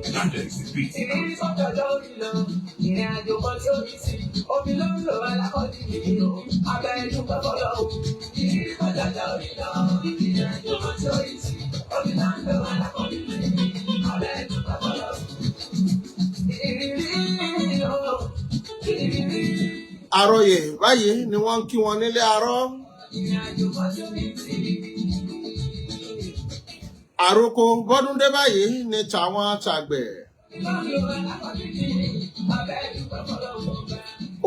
Ìrírí sọ́jọ́jọ́ orí lọ, ìrìn àjò kan tí ó rí sí, omi ló ń lò alákọ̀ọ́dì mi o, abẹ́ dúpẹ́ fọlọ́ o. Ìrírí sọ́jọ́jọ́ orí lọ, ìrìn àjò kan tí ó rí sí, omi ló ń lò alákọ̀ọ́dì mi, abẹ́ dúpẹ́ fọlọ́ o. Ìrírí o, ìrírí, Àròyé báyìí ni wọ́n ń kí wọn nílé arọ́. Ìrìn àjò kan tí ó rí sí. Àròkọ bọ́dúndé báyìí ni tàwọn tàgbẹ̀. Omi ló ń lò alákọ̀ọ́dì mi, abẹ́ dúpẹ́ fọlọ́ o.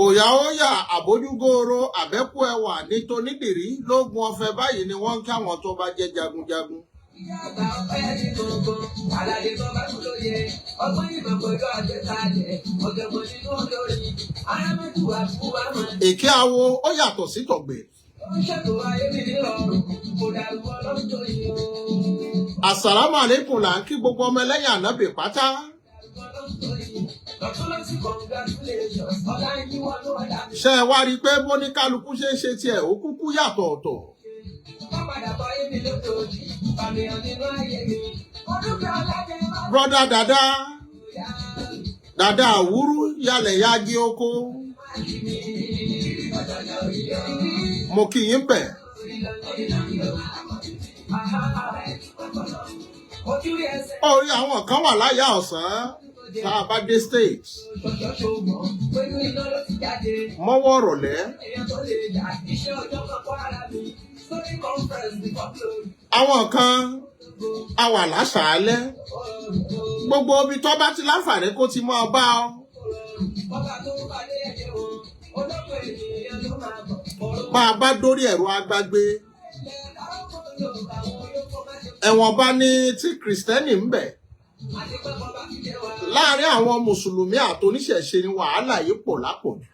Òyà ó yà àbójúgóoro àbẹ́kù ẹwà ní tonídìrí lóògùn ọ̀fẹ́ báyìí ni wọ́n ń kí àwọn tó bá jẹ́ jagunjagun. Ìyá àgbà ọpẹ́ ní gbogbo, àlàyé tó bá kú lóye, ọgbọ́n ìmọ̀ pẹ̀lú àgbékalẹ̀, ọ̀jọ̀gbọ́n nínú olórí, arámẹ́tù àbúwá mọ̀, Èké awo ó yàtọ̀ sí tọ̀gbẹ̀. Ó ń ṣètò ayé mi nírọ̀rùn, kò dàrú ọlọ́run tó yẹ o. Àsàlámù àlékún là ń kí gbogbo ọmọ ẹlẹ́yìn ànábì pátá. Dàrú ọlọ́run tó yẹ. Lọ́tún lọ́sí congratulations, ọlá yín wọnú ọ̀dà mi. Ṣé ẹ wá rí i pé bóníkálukú ṣe ń ṣe tiẹ̀ ó kúkú yàtọ̀ ọ̀tọ̀? Wọ́n padà bọ ayé mi lójoojú, bàmíyàn nínú ayé mi. Mo dúpẹ́ ọlájẹ́ má Brother dada yá, dada àwúrú yalẹ̀ yagi oko. Má kí mi. Ọjọ́jọ́ orí lọ. Mo kí yín bẹ̀. Orí àwọn kan wà láyà ọ̀sán tá a bá dé stage mọ́wọ́ rọ̀lẹ́. Àwọn kan a wà láṣàálẹ́. Gbogbo ibi tó bá ti láǹfààní kó ti máa bá ọ. Bá a bá dórí ẹ̀rọ agbágbé. Ẹ̀wọ̀n bá ní tí Kìrìsìtẹ́nì ń bẹ̀. Láàárín àwọn Mùsùlùmí àtoníṣẹ̀ṣe ni wàhálà yìí pọ̀ lápọ̀jù.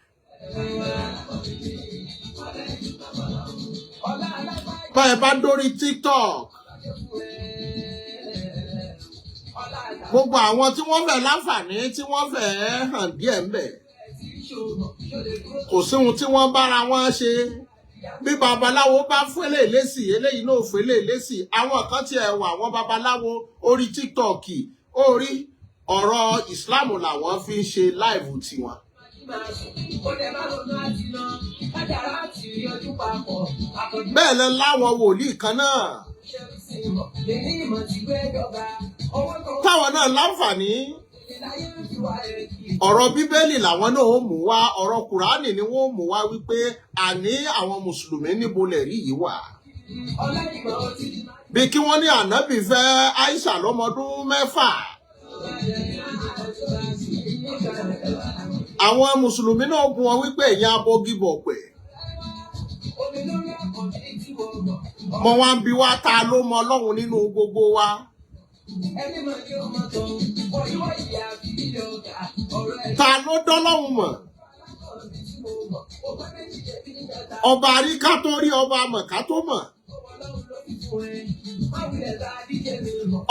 Bá ẹ bá dórí TikTok, gbogbo àwọn tí wọ́n fẹ́ láǹfààní tí wọ́n fẹ́ hàn díẹ̀ ń bẹ̀. Kò sí ohun tí wọ́n bára wọn ṣe. Bí babaláwo bá fẹ́lẹ̀ lésì, eléyìí náà fẹ́lẹ̀ lésì. Àwọn kan tiẹ̀ wà, àwọn babaláwo orí TikTok, orí ọ̀rọ̀ Ìsìláàmù làwọn fi ń ṣe live tiwọn. Bẹ́ẹ̀ lẹ láwọn wòlíì kan náà táwọn náà láǹfààní ọ̀rọ̀ Bíbélì làwọn náà ó mú wá, ọ̀rọ̀ Kùránì ni wọ́n ó mú wá wípé àní àwọn Mùsùlùmí níbo lẹ̀ rí yìí wà. Bí kí wọ́n ní ànábì fẹ́ Aisha lọ́mọdún 6. Àwọn Mùsùlùmí náà bú wọn wípé ẹ̀yin abọgibọ̀pẹ̀. Mo wá ń bi wá, ta ló mọ Ọlọ́run nínú gbogbo wa? Ta ló dọ́lọ́run mọ̀? Ọba àríká tó rí ọba mọ̀ká tó mọ̀.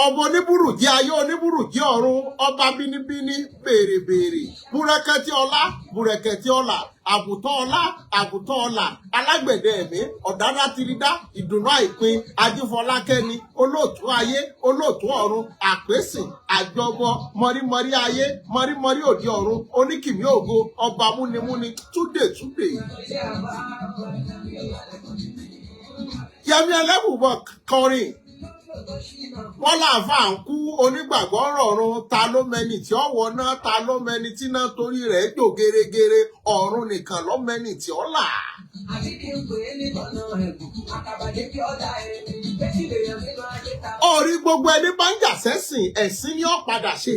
Ọba oníbùrùjí ayé, oníbùrùjí ọ̀run, ọba bínibíní bèrèbèrè, búrẹ́kẹ́tì ọlá, búrẹ́kẹ́tì ọlà, àbùtọ́ ọlá, àbùtọ́ ọlà, alágbẹ̀dẹ ẹ̀mí, ọ̀dádá tiridá, ìdùnnú àìpín, ajífọlákẹ́ni, olóòtú ayé, olóòtú ọ̀run, àpèsìn, àjọbọ, mọ̀rímọ̀rí ayé, mọ̀rímọ̀rí òde ọ̀run, oníkìmí ògo, ọba múnimúni, túdè túdè. Yẹmí Ẹlẹ́bùbọn kọrin wọ́n láàfáà ń kú onígbàgbọ́ rọ̀run, ta ló mẹni tí ó wọná, ta ló mẹni tí náà torí rẹ̀ jò geregere, ọ̀run nìkan ló mẹni tí ó là. Orí gbogbo ẹni bá ń jà sẹ́sìn, ẹ̀sìn ni ó padà ṣe.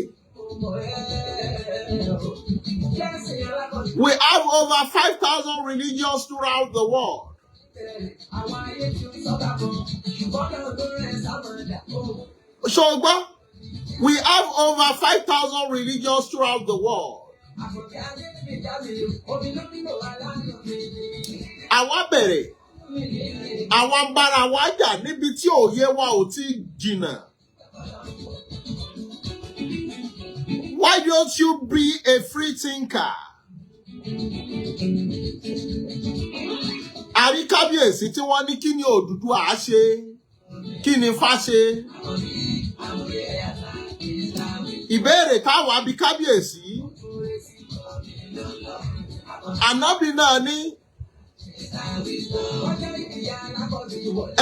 We have over 5,000 religions throughout the world. Ṣé o gbọ́? We have over 5,000 religions throughout the world. Àkànbí adé mi jáde, omi ló nílò aláàánú mi. Àwa bẹ̀rẹ̀, àwa ń bára wa jà níbi tí òye wa ò ti jìnnà. Why don't you be a free thinker? Àrí kábíyèsí tí wọ́n ní kí ni Odùduwà á ṣe, kí ni Ifá ṣe. Ìbéèrè táwa bí kábíyèsí. Ànábì náà ní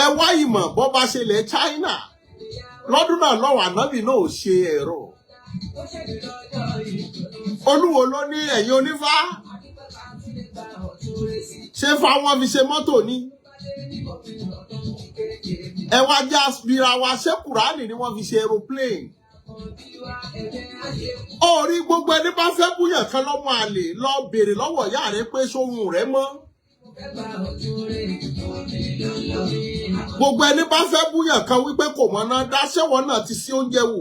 ẹ wá ìmọ̀ bó bá ṣe lẹ̀ China. Lọ́dún náà lọ́wọ́ ànábì náà ò ṣe ẹ̀rọ. Olúwo ló ní ẹ̀yin onífá. Ṣé fáwọn fi ṣe mọ́tò ni? Ẹ wá já bira wa, ṣé Kùránì ni wọ́n fi ṣe aeroplane? Orí gbogbo ẹni bá fẹ́ búyàn kan lọ́mọ àlè, lọ béèrè lọ́wọ́ ìyá rẹ pé sóhun rẹ mọ́. Gbogbo ẹni bá fẹ́ búyàn kan wípé kò mọ̀ náà dá, ṣẹ́wọ̀n náà ti sí oúnjẹ wò.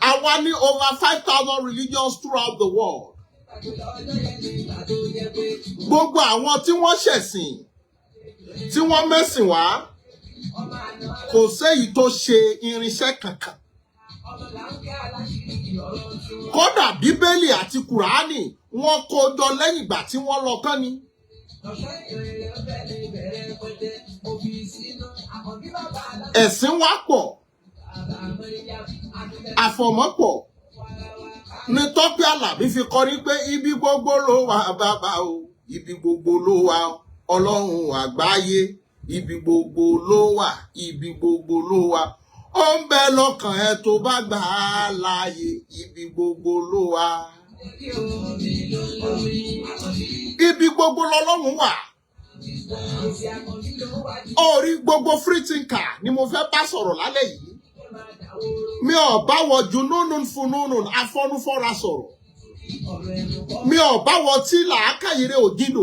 Àwa ní over 5,000 religions throughout the world. Gbogbo àwọn tí wọ́n ṣẹ̀sìn, tí wọ́n mẹ́sìn wá, kò séyìí tó ṣe irinṣẹ́ kankan. Kódà Bíbélì àti Kùránì wọ́n kó jọ lẹ́yìn ìgbà tí wọ́n lọ tán ni. Ẹ̀sìn wa pọ̀, àfọ̀mọ́ pọ̀. Ní Tọ́pẹ́ Àlàbí fi kọrin pé ibi gbogbo ló wà bàbá o, ibi gbogbo ló wà Ọlọ́run àgbáyé, ibi gbogbo ló wà, ibi gbogbo ló wà. Ó ń bẹ lọ́kàn ẹ tó bá gbà á láàyè, ibi gbogbo ló wà. Ibi gbogbo lọ́lọ́run wà. Orí gbogbo free thinker ni mo fẹ́ bá sọ̀rọ̀ lálẹ́ yìí. Mi ò bá wọ ju núnún fún núnún afọ́núfọ́ra sọ̀rọ̀. Mi ò bá wọ tí làákàyèrè òjìnà.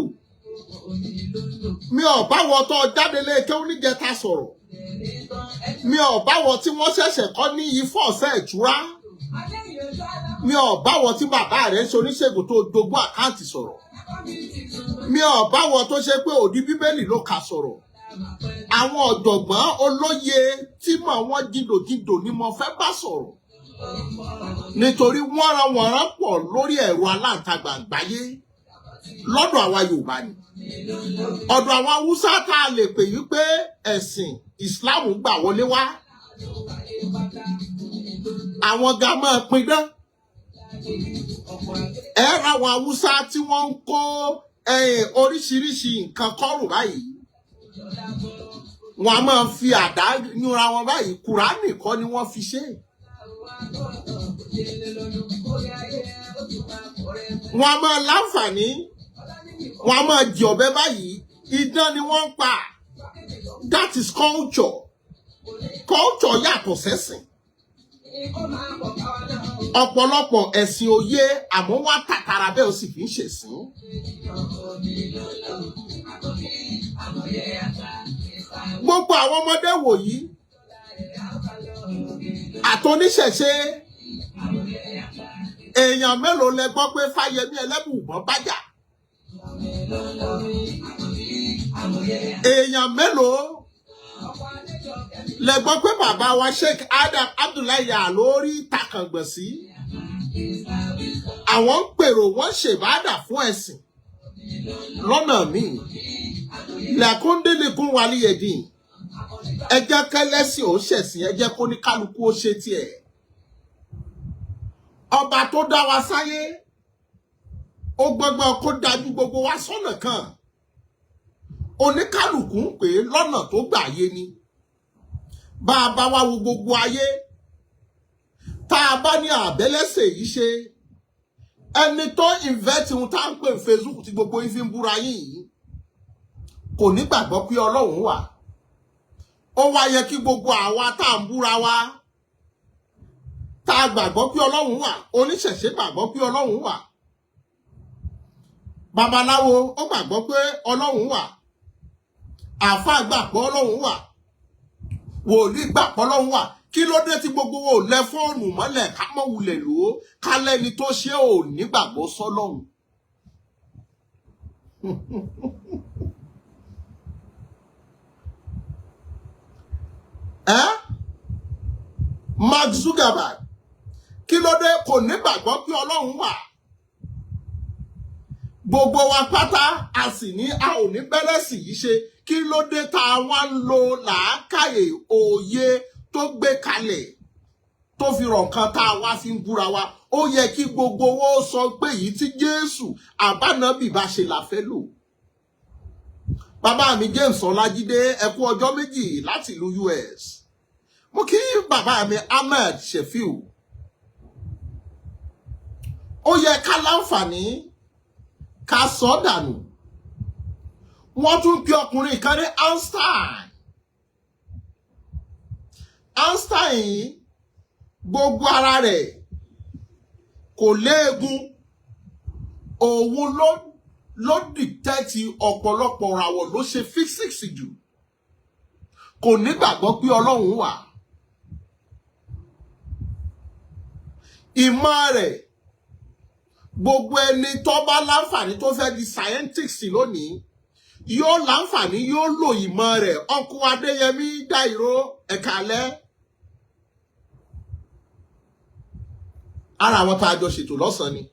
Mi ò bá wọ tó jáde lé kéwú níjẹta sọ̀rọ̀. Mi ò bá wọ tí wọ́n ṣẹ̀ṣẹ̀ kọ́ ní ifọ̀ ọ̀sẹ̀ ìtura. Mi ò bá wọ tí bàbá rẹ̀ ń ṣe oníṣègùn tó jogún àkáǹtì sọ̀rọ̀. Mi ò bá wọ tó ṣe pé òdi Bíbélì ló kà sọ̀rọ̀. Àwọn ọ̀jọ̀gbọ́n olóye tí mọ̀ wọ́n jìndòjìndò ni mo fẹ́ bá sọ̀rọ̀. Nítorí wọ́nranwọ̀nran pọ̀ lórí ẹ̀rọ aláǹtagbà àgbáyé lọ́dọ̀ àwa Yorùbá ni. Ọ̀dọ̀ àwọn Haúsá tá a lè pè yí pé ẹ̀sìn Ìsìláàmù gbà wọlé wá. Àwọn ga máa pidán. Ẹ ra àwọn Haúsá tí wọ́n ń kó oríṣiríṣi nǹkan kọ́rùn báyìí. Wọ́n a máa fi àdá yúnra wọn báyìí. Kùránì kọ́ ni wọ́n fi ṣe. Wọ́n a máa láǹfààní. Wọ́n a máa jì ọ̀bẹ báyìí. Idán ni wọ́n ń pa. That is culture. Culture yàtọ̀ sẹ́sìn. Ọ̀pọ̀lọpọ̀ ẹ̀sìn òye àmọ́ wá tàtàrà bẹ́ẹ̀ ó sì fi ń ṣẹ̀sìn. Gbogbo àwọn ọmọdé wòyí àtoníṣẹ̀ṣe, èèyàn mélòó lẹ gbọ́ pé Fáyẹmí Ẹlẹ́bùúbọn bá jà? Èèyàn mélòó lẹ gbọ́ pé bàbá wa Sheikh Adam Abdullahi lórí takàngbọ̀n sí? Àwọn ń pèrò wọ́n ṣèbádà fún ẹ̀sìn lọ́nà míì. Lẹ́kúndínlẹ́kún wálé ẹ̀dín. Ẹ jẹ́ kẹ́lẹ́sìn ó ṣẹ̀sìn, ẹ jẹ́ kó ní kálukú ó ṣe tiẹ̀. Ọba tó dá wa sáyé, ó gbọ́ngbọ́n kó dájú gbogbo wa sọ́nà kan. Oníkálukú ń pè é lọ́nà tó gbà yé ni. Bá a bá wá wo gbogbo ayé, tá a bá ní àbẹ́lẹ́sẹ̀ yìí ṣe, ẹni tó invent ohun tá à ń pè ní Facebook tí gbogbo yín fi ń búra yín yìí, kò ní gbàgbọ́ pé Ọlọ́run wà. Ó wá yẹ kí gbogbo àwa tá à ń búra wa, tá a gbàgbọ́ pé Ọlọ́run wà, oníṣẹ̀ṣe gbàgbọ́ pé Ọlọ́run wà, babaláwo ó gbàgbọ́ pé Ọlọ́run wà, àáfàá gbàgbọ́ Ọlọ́run wà. Wòlíì gbà pọ́lọ́hún wà. Kí ló dé tí gbogbo wo lẹ fóònù mọ́lẹ̀ ká mọ́ wulẹ̀ lò ó, ká lẹ́ni tó ṣe ò nígbàgbọ́ sọ́lọ́hún? Ẹ́ Mark Zuckerberg, kí ló dé kò nígbàgbọ́ pé Ọlọ́run wà? Gbogbo wa pátá a sì ní a ò ní bẹ́lẹ́sì yìí ṣe. Kí ló dé tá a wá ń lo làákàyè, òye tó gbé kalẹ̀ tó fi rọ̀ nǹkan tá a wá fi ń búra wa? Ó yẹ kí gbogbo owó sọ pé èyí tí Jésù àbánábì bá ṣe là fẹ́ lò. Bàbá mi James Ọlájídé, ẹ kú ọjọ́ méjì láti ìlú US. Mo kí bàbá mi Ahmed Shefiu. Ó yẹ ká láǹfààní ká sọ dànù. Wọ́n tún pe ọkùnrin kan ní Einstein. Einstein, gbogbo ara rẹ̀ kò léegun. Òun ló detect ọ̀pọ̀lọpọ̀ ràwọ̀, ló ṣe physics jù. Kò nígbàgbọ́ pé Ọlọ́run wà. Ìmọ̀ rẹ̀, gbogbo ẹni tó bá láǹfààní tó fẹ́ di scientist lónìí yóò láǹfààní, yóò lò ìmọ̀ rẹ̀. Ọkùn Adéyẹmí Dáìró, ẹ̀kálẹ́. Ara àwọn tá a jọ ṣètò lọ́sàn-án ni.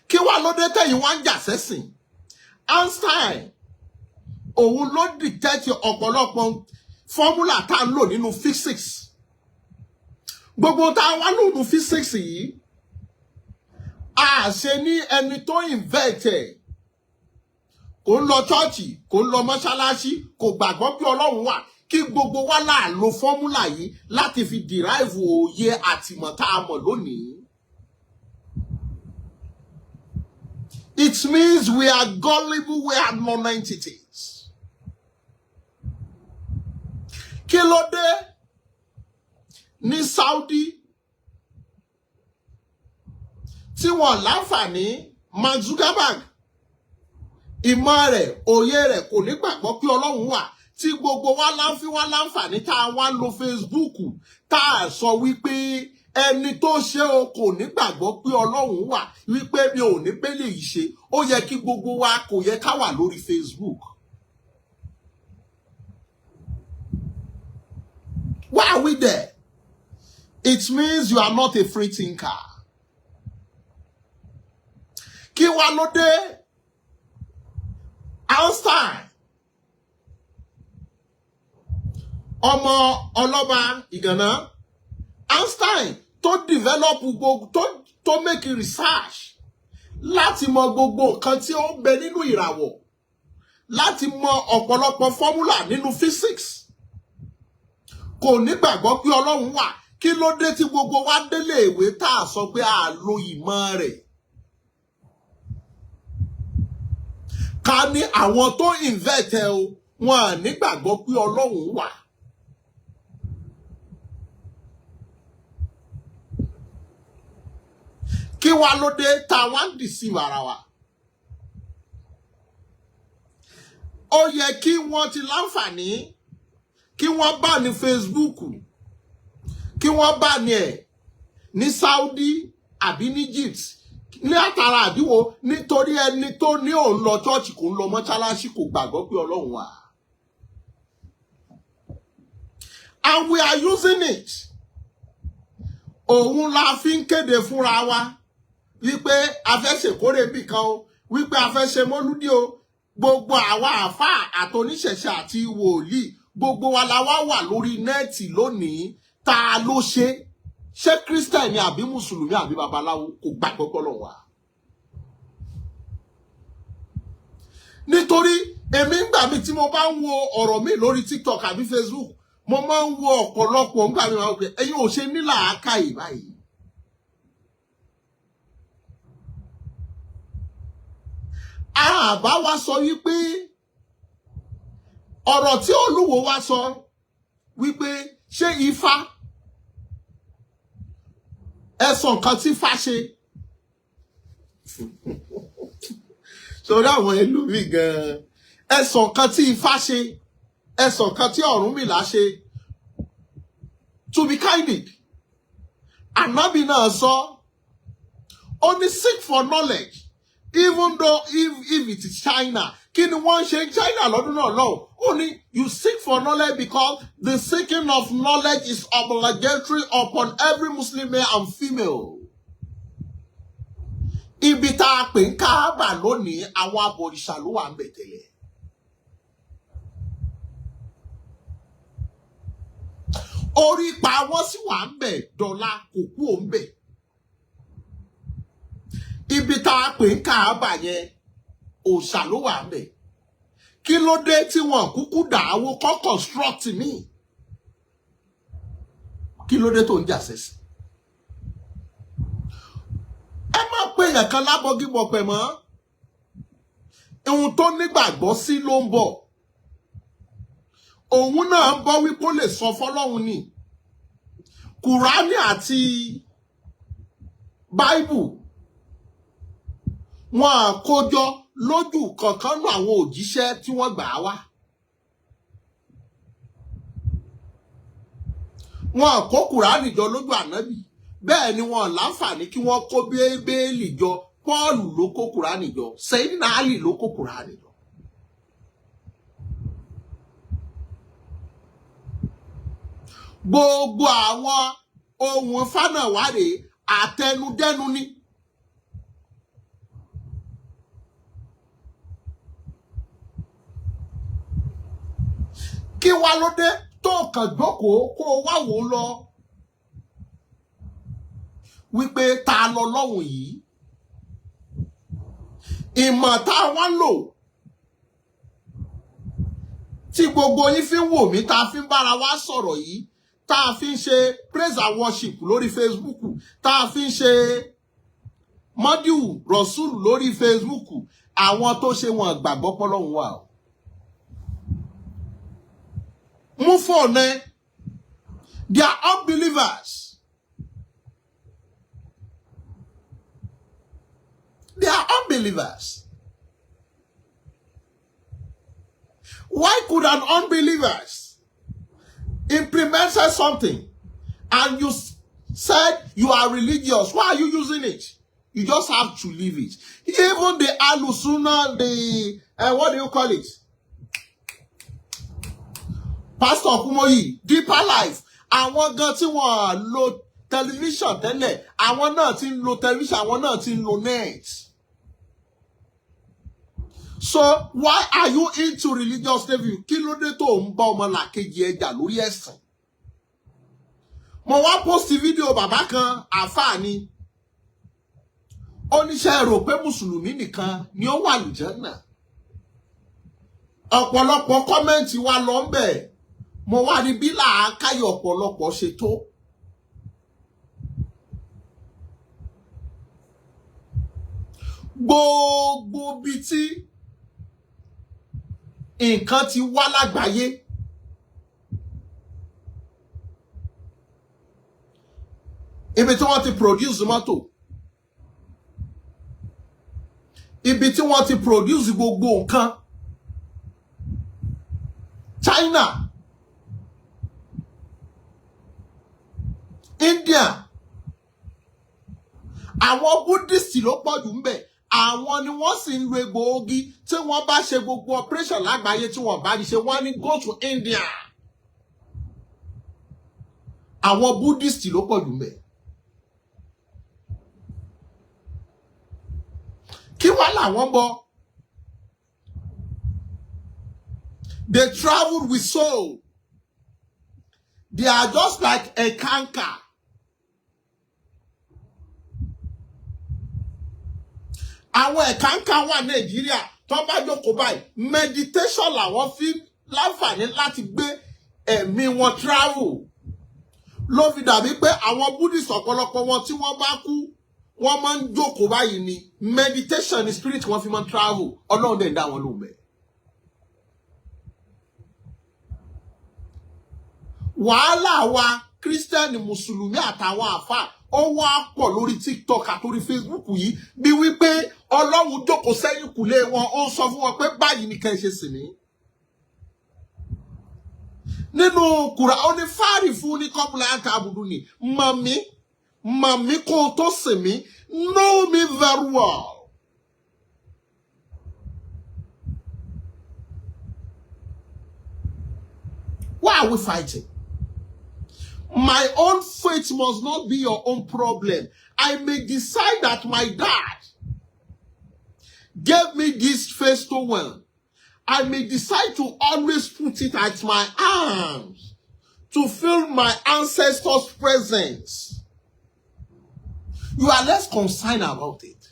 Kí wá ló dé tẹ̀yìn wá ń jà sẹ́sìn? Einstein, òun ló detect ọ̀pọ̀lọpọ̀ fọ́múlà tá a ń lò nínú physics. Gbogbo tá a wá lò nínú physics yìí, a ṣe ní ẹni tó invent ẹ̀ kò ń lọ chọ́ọ̀chì, kò ń lọ mọ́ṣáláṣí, kò gbàgbọ́ pé Ọlọ́run wà. Kí gbogbo wa là lo fọ́múlà yìí láti fi derive òye àtìmọ̀ tá a mọ̀ lónìí. It means we are gullible, we are non-entities. Kí ló dé ní Saudi tí wọ́n láǹfààní? Mark Zuckerberg, ìmọ̀ rẹ̀, òye rẹ̀, kò ní gbàgbọ́ pé Ọlọ́run wà, tí gbogbo wa láǹfí wá láǹfààní tá a wá lo Facebook, tá a sọ wípé ẹni tó ṣe o kò ní gbàgbọ́ pé Ọlọ́run wà, wípé mi ò ní bẹ́lẹ̀ yìí ṣe. Ó yẹ kí gbogbo wa, kò yẹ ká wà lórí Facebook. Why are we there? It means you are not a free thinker. Kí wá ló dé? Einstein, ọmọ ọlọ́ba Ìgànná, Einstein tó develop gbogbo, tó make research láti mọ gbogbo nǹkan tí ó ń bẹ nínú ìràwọ̀, láti mọ ọ̀pọ̀lọpọ̀ fọ́múlà nínú physics, kò nígbàgbọ́ pé Ọlọ́run wà. Kí ló dé tí gbogbo wa délé ìwé tá a sọ pé a lo ìmọ̀ rẹ̀? Ká ní àwọn tó invent ẹ o, wọn à nígbàgbọ́ pé Ọlọ́run wà. Kí wá ló dé tá a wá ń deceive ara wa? Ó yẹ kí wọ́n ti láǹfààní kí wọ́n bá ní Facebook, kí wọ́n bá ní ẹ̀ ní Saudi àbí ní Egypt ní àtàrà àdíwò, nítorí ẹni tó ní òun lọ chọ́ọ̀chì, kò ń lọ mọ́ṣáláṣí, kò gbàgbọ́ pé Ọlọ́run wà. And we are using it. Òun la fi ń kéde fúnra wa wípé a fẹ́ ṣèkórè bì kan o, wípé a fẹ́ ṣe mọ́lúdí o. Gbogbo àwa àáfàá àtoníṣẹ̀ṣe àti wòlíì, gbogbo wa la wá wà lórí nẹ́ẹ̀tì lónìí. Ta ló ṣe? Ṣé Christian ni àbí mùsùlùmí àbí babaláwo? Kò gbàgbọ́ pọ́lọ́run wà. Nítorí èmi ń gbà mí tí mo bá ń wo ọ̀rọ̀ mi lórí TikTok àbí Facebook, mo máa ń wo ọ̀pọ̀lọpọ̀ ńgbà mi máa ń pè ẹ̀yin ò ṣe ní làákàyè báyìí. Àbá wa sọ wípé ọ̀rọ̀ tí Olúwo wa sọ wípé ṣé Ifá, ẹ sọ nǹkan tí Ifá ṣe. Sọ̀rọ̀ àwọn ẹlòmíì gan-an, ẹ sọ nǹkan tí Ifá ṣe, Ẹ̀sọ̀ kan tí Ọ̀rúnmìlà ṣe. To be candid, Ànábì náà sọ, ó ní seek for knowledge, even though if it is China. Kí ni wọ́n ń ṣe ní China lọ́dún náà lọ́wọ́? Ó ní you seek for knowledge because the seeking of knowledge is obligatory upon every Muslim male and female. Ibi tá a pè ń Káábà lónìí, àwọn abọ̀rìṣà ló wà ń bẹ̀ tẹ́lẹ̀. Orí pa wọ́n sì wà ń bẹ̀ dọ́là, kò kú òun bẹ̀. Ibi tá a pè ń Káábà yẹn, òòṣà ló wà ń bẹ̀. Kí ló dé tí wọn kúkú dàáwó kọ́ construct mi? Kí ló dé tó ń jà sẹ́sì? Ẹ má pè èèyàn kan lábọ́gibọ̀pẹ̀ mọ́. Ohun tó nígbàgbọ́ sí ló ń bọ̀. Òun náà ń bọ́ wípé ó lè sọ fọlọ́run ni. Kùránì àti Báíbù, wọn à kójọ lójú kankan nù àwọn òjíṣẹ́ tí wọ́n gbà á wá. Wọn à kó Kùránì jọ lójú ànábì, bẹ́ẹ̀ ni wọn láǹfààní kí wọ́n kó Bíbélì jọ. Pọ́ọ̀lù ló kó Kùránì jọ, Sẹ́yìnà Álì ló kó Kùránì jọ. Gbogbo àwọn ohun fánàwárè àtẹnudẹ́nu ni. Kí wá ló dé tó kàn jókòó kó o wá wò ó lọ wípé ta lọ lọ́hùn yìí? Ìmọ̀ tá a wá ń lò tí gbogbo yín fi ń wò mí, tá a fi ń bára wa sọ̀rọ̀ yìí, tá a fi ń ṣe praise and worship lórí Facebook, tá a fi ń ṣe mọ́díù rọ̀ṣùlù lórí Facebook, àwọn tó ṣe wọn gbàgbọ́ pọ́lọ́hún wà o. Mú fóònù ẹ. They are unbelievers. They are unbelievers. Why could an unbelievers implement something and you said you are religious? Why are you using it? You just have to leave it. Even the Alusuna, the what do you call it? Pastor Kumoyi, Deeper Life, àwọn gan tí wọ́n lo tẹlifíṣàn tẹ́lẹ̀, àwọn náà ti ń lo tẹlifíṣàn, àwọn náà ti ń lo net. So why are you into religious slavery? Kí ló dé tó ń bá ọmọlàkejì ẹ jà lórí ẹ̀sìn? Mo wá post fídíò bàbá kan, àáfàá ni. Oníṣẹ́ rò pé mùsùlùmí nìkan ni ó wà lùjẹ́nà. Ọ̀pọ̀lọpọ̀ comment wa lọ ń bẹ̀. Mo wá ní bí làákàyè ọ̀pọ̀lọpọ̀ ṣe tó. Gbogbo ibi tí nǹkan ti wá lágbàáyé, ibi tí wọ́n ti produce mọ́tò, ibi tí wọ́n ti produce gbogbo nǹkan, China, India, àwọn Buddhist ló pọ̀ jù ń bẹ̀. Àwọn ni wọ́n sì ń lo egbòogi. Tí wọ́n bá ṣe gbogbo operation lágbàáyé, tí wọ́n bá rí ṣe, wọ́n á ní go to India. Àwọn Buddhist ló pọ̀ jù ń bẹ̀. Kí wá làwọn bọ? They traveled with soul. They are just like a canker. Àwọn ẹ̀káńkà wà Nàìjíríà tó bá jókòó báyìí, meditation làwọn fi láǹfààní láti gbé ẹ̀mí wọn travel. Ló fi dàbí pé àwọn Buddhist, ọ̀pọ̀lọpọ̀ wọn, tí wọ́n bá kú, wọ́n máa ń jókòó báyìí ni. Meditation ni spirit wọn fi máa ń travel. Ọlọ́run dẹ̀ ń dá wọn lóhùn bẹ́ẹ̀. Wàhálà wa, Kírísítẹ́nì, Mùsùlùmí àtàwọn àfáà, ó wá pọ̀ lórí TikTok àtòrí Facebook yìí, bí wípé Ọlọ́run jókòó sẹ́yìn kùlé wọn, ó ń sọ fún wọn pé báyìí ni kẹ́ ẹ ṣe sìn mí. Nínú Kùránì, ó ní فعرفوني قبل أن تعبدوني. Mọ̀ mí, mọ̀ mí kó o tó sìn mí. Know me very well. Why are we fighting? My own faith must not be your own problem. I may decide that my dad gave me this face towel. I may decide to always put it at my arms to feel my ancestors' presence. You are less concerned about it.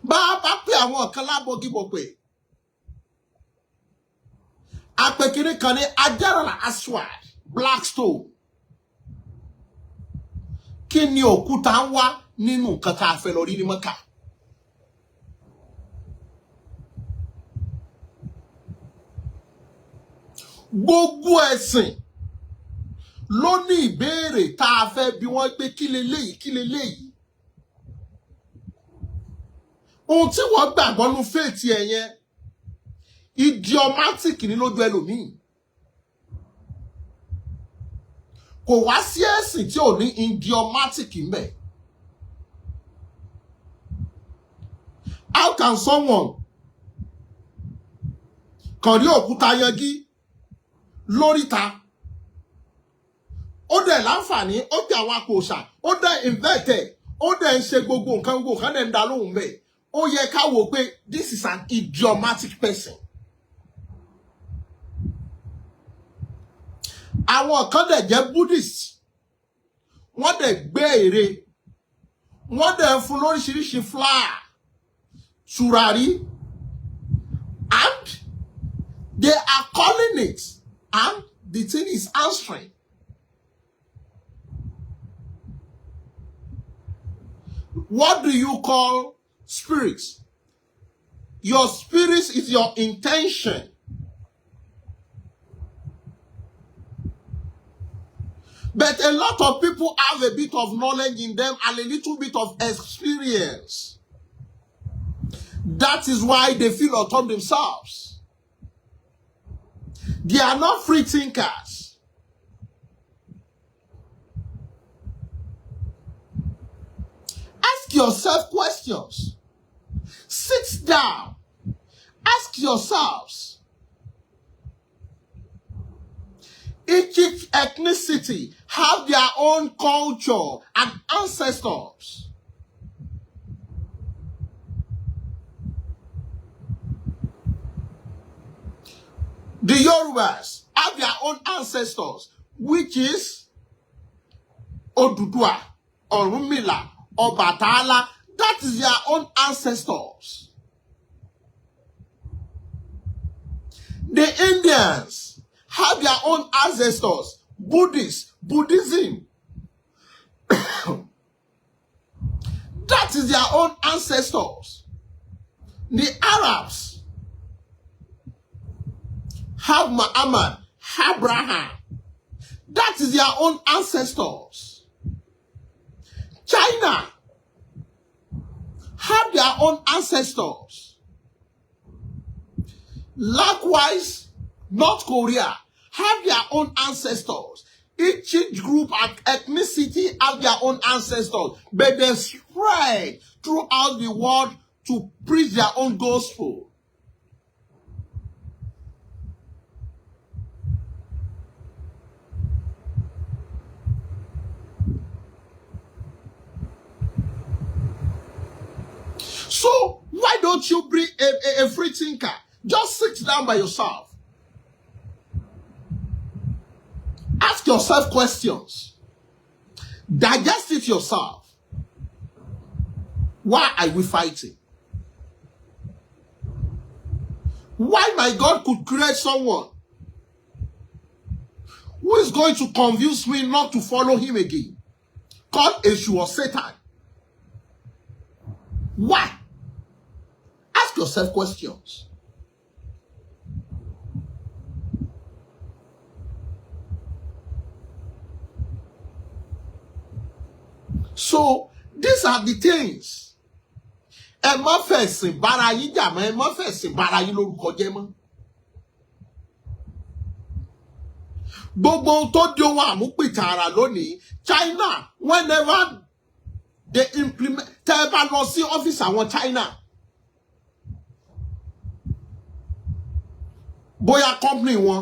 Bá a bá pè àwọn kan lábọ́gibọ̀pẹ̀, àpèkìní kan ní Hajar al-Aswad, Blackstone. Kí ni òkúta ń wá nínú nǹkan tá a fẹ́ lọ rí ní Mọ́kà? Gbogbo ẹ̀sìn ló ní ìbéèrè tá a fẹ́ bi wọ́n pé kí leléyìí, kí leléyìí. Ohun tí wọ́n gbàgbọ́ nu faith ẹ̀ yẹn, idiomatic ní lójú ẹlòmíì. Kò wá sí ẹ̀sìn tí ò ní idiomatic ńbẹ̀. How can someone kàn rí òkúta yangi lóríta, ó dẹ̀ láǹfààní, ó gbé àwọn akòòṣà, ó dẹ̀ invent ẹ̀, ó dẹ̀ ń ṣe gbogbo nǹkan, gbogbo nǹkan dẹ̀ ń da lóhùn bẹ́ẹ̀? Ó yẹ ká wò pé this is an idiomatic person. Àwọn kan dẹ̀ jẹ́ Buddhist, wọ́n dẹ̀ gbé ère, wọ́n dẹ̀ ń fún lóríṣiríṣi flower, tùràrí, and they are calling it, and the thing is answering. What do you call spirits? Your spirit is your intention. But a lot of people have a bit of knowledge in them and a little bit of experience. That is why they feel upon themselves. They are not free thinkers. Ask yourself questions. Sit down. Ask yourselves. Each ethnicity have their own culture and ancestors. The Yorubas have their own ancestors, which is Odùduwà, Ọ̀rúnmìlà, Ọbàtálá. That is their own ancestors. The Indians have their own ancestors, Buddhists, Buddhism. That is their own ancestors. The Arabs have Muhammad, Abraham. That is their own ancestors. China have their own ancestors. Likewise, North Korea have their own ancestors. Each group and ethnicity have their own ancestors, but they spread throughout the world to preach their own gospel. So why don't you bring a free thinker? Just sit down by yourself. Ask yourself questions. Digest it yourself. Why are we fighting? Why my God could create someone who is going to convince me not to follow him again, called Eshu or Satan? Why? Ask yourself questions. So these are the things. Ẹ má fẹ̀sìn bára yín jà mọ́, ẹ má fẹ̀sìn bára yín lórúkọ jẹ́ mọ́. Gbogbo ohun tó di ohun àmúpìtàrà lónìí, China, whenever they implement, tẹ́ ẹ bá lọ sí ọ́fíìsì àwọn China, bóyá company wọn,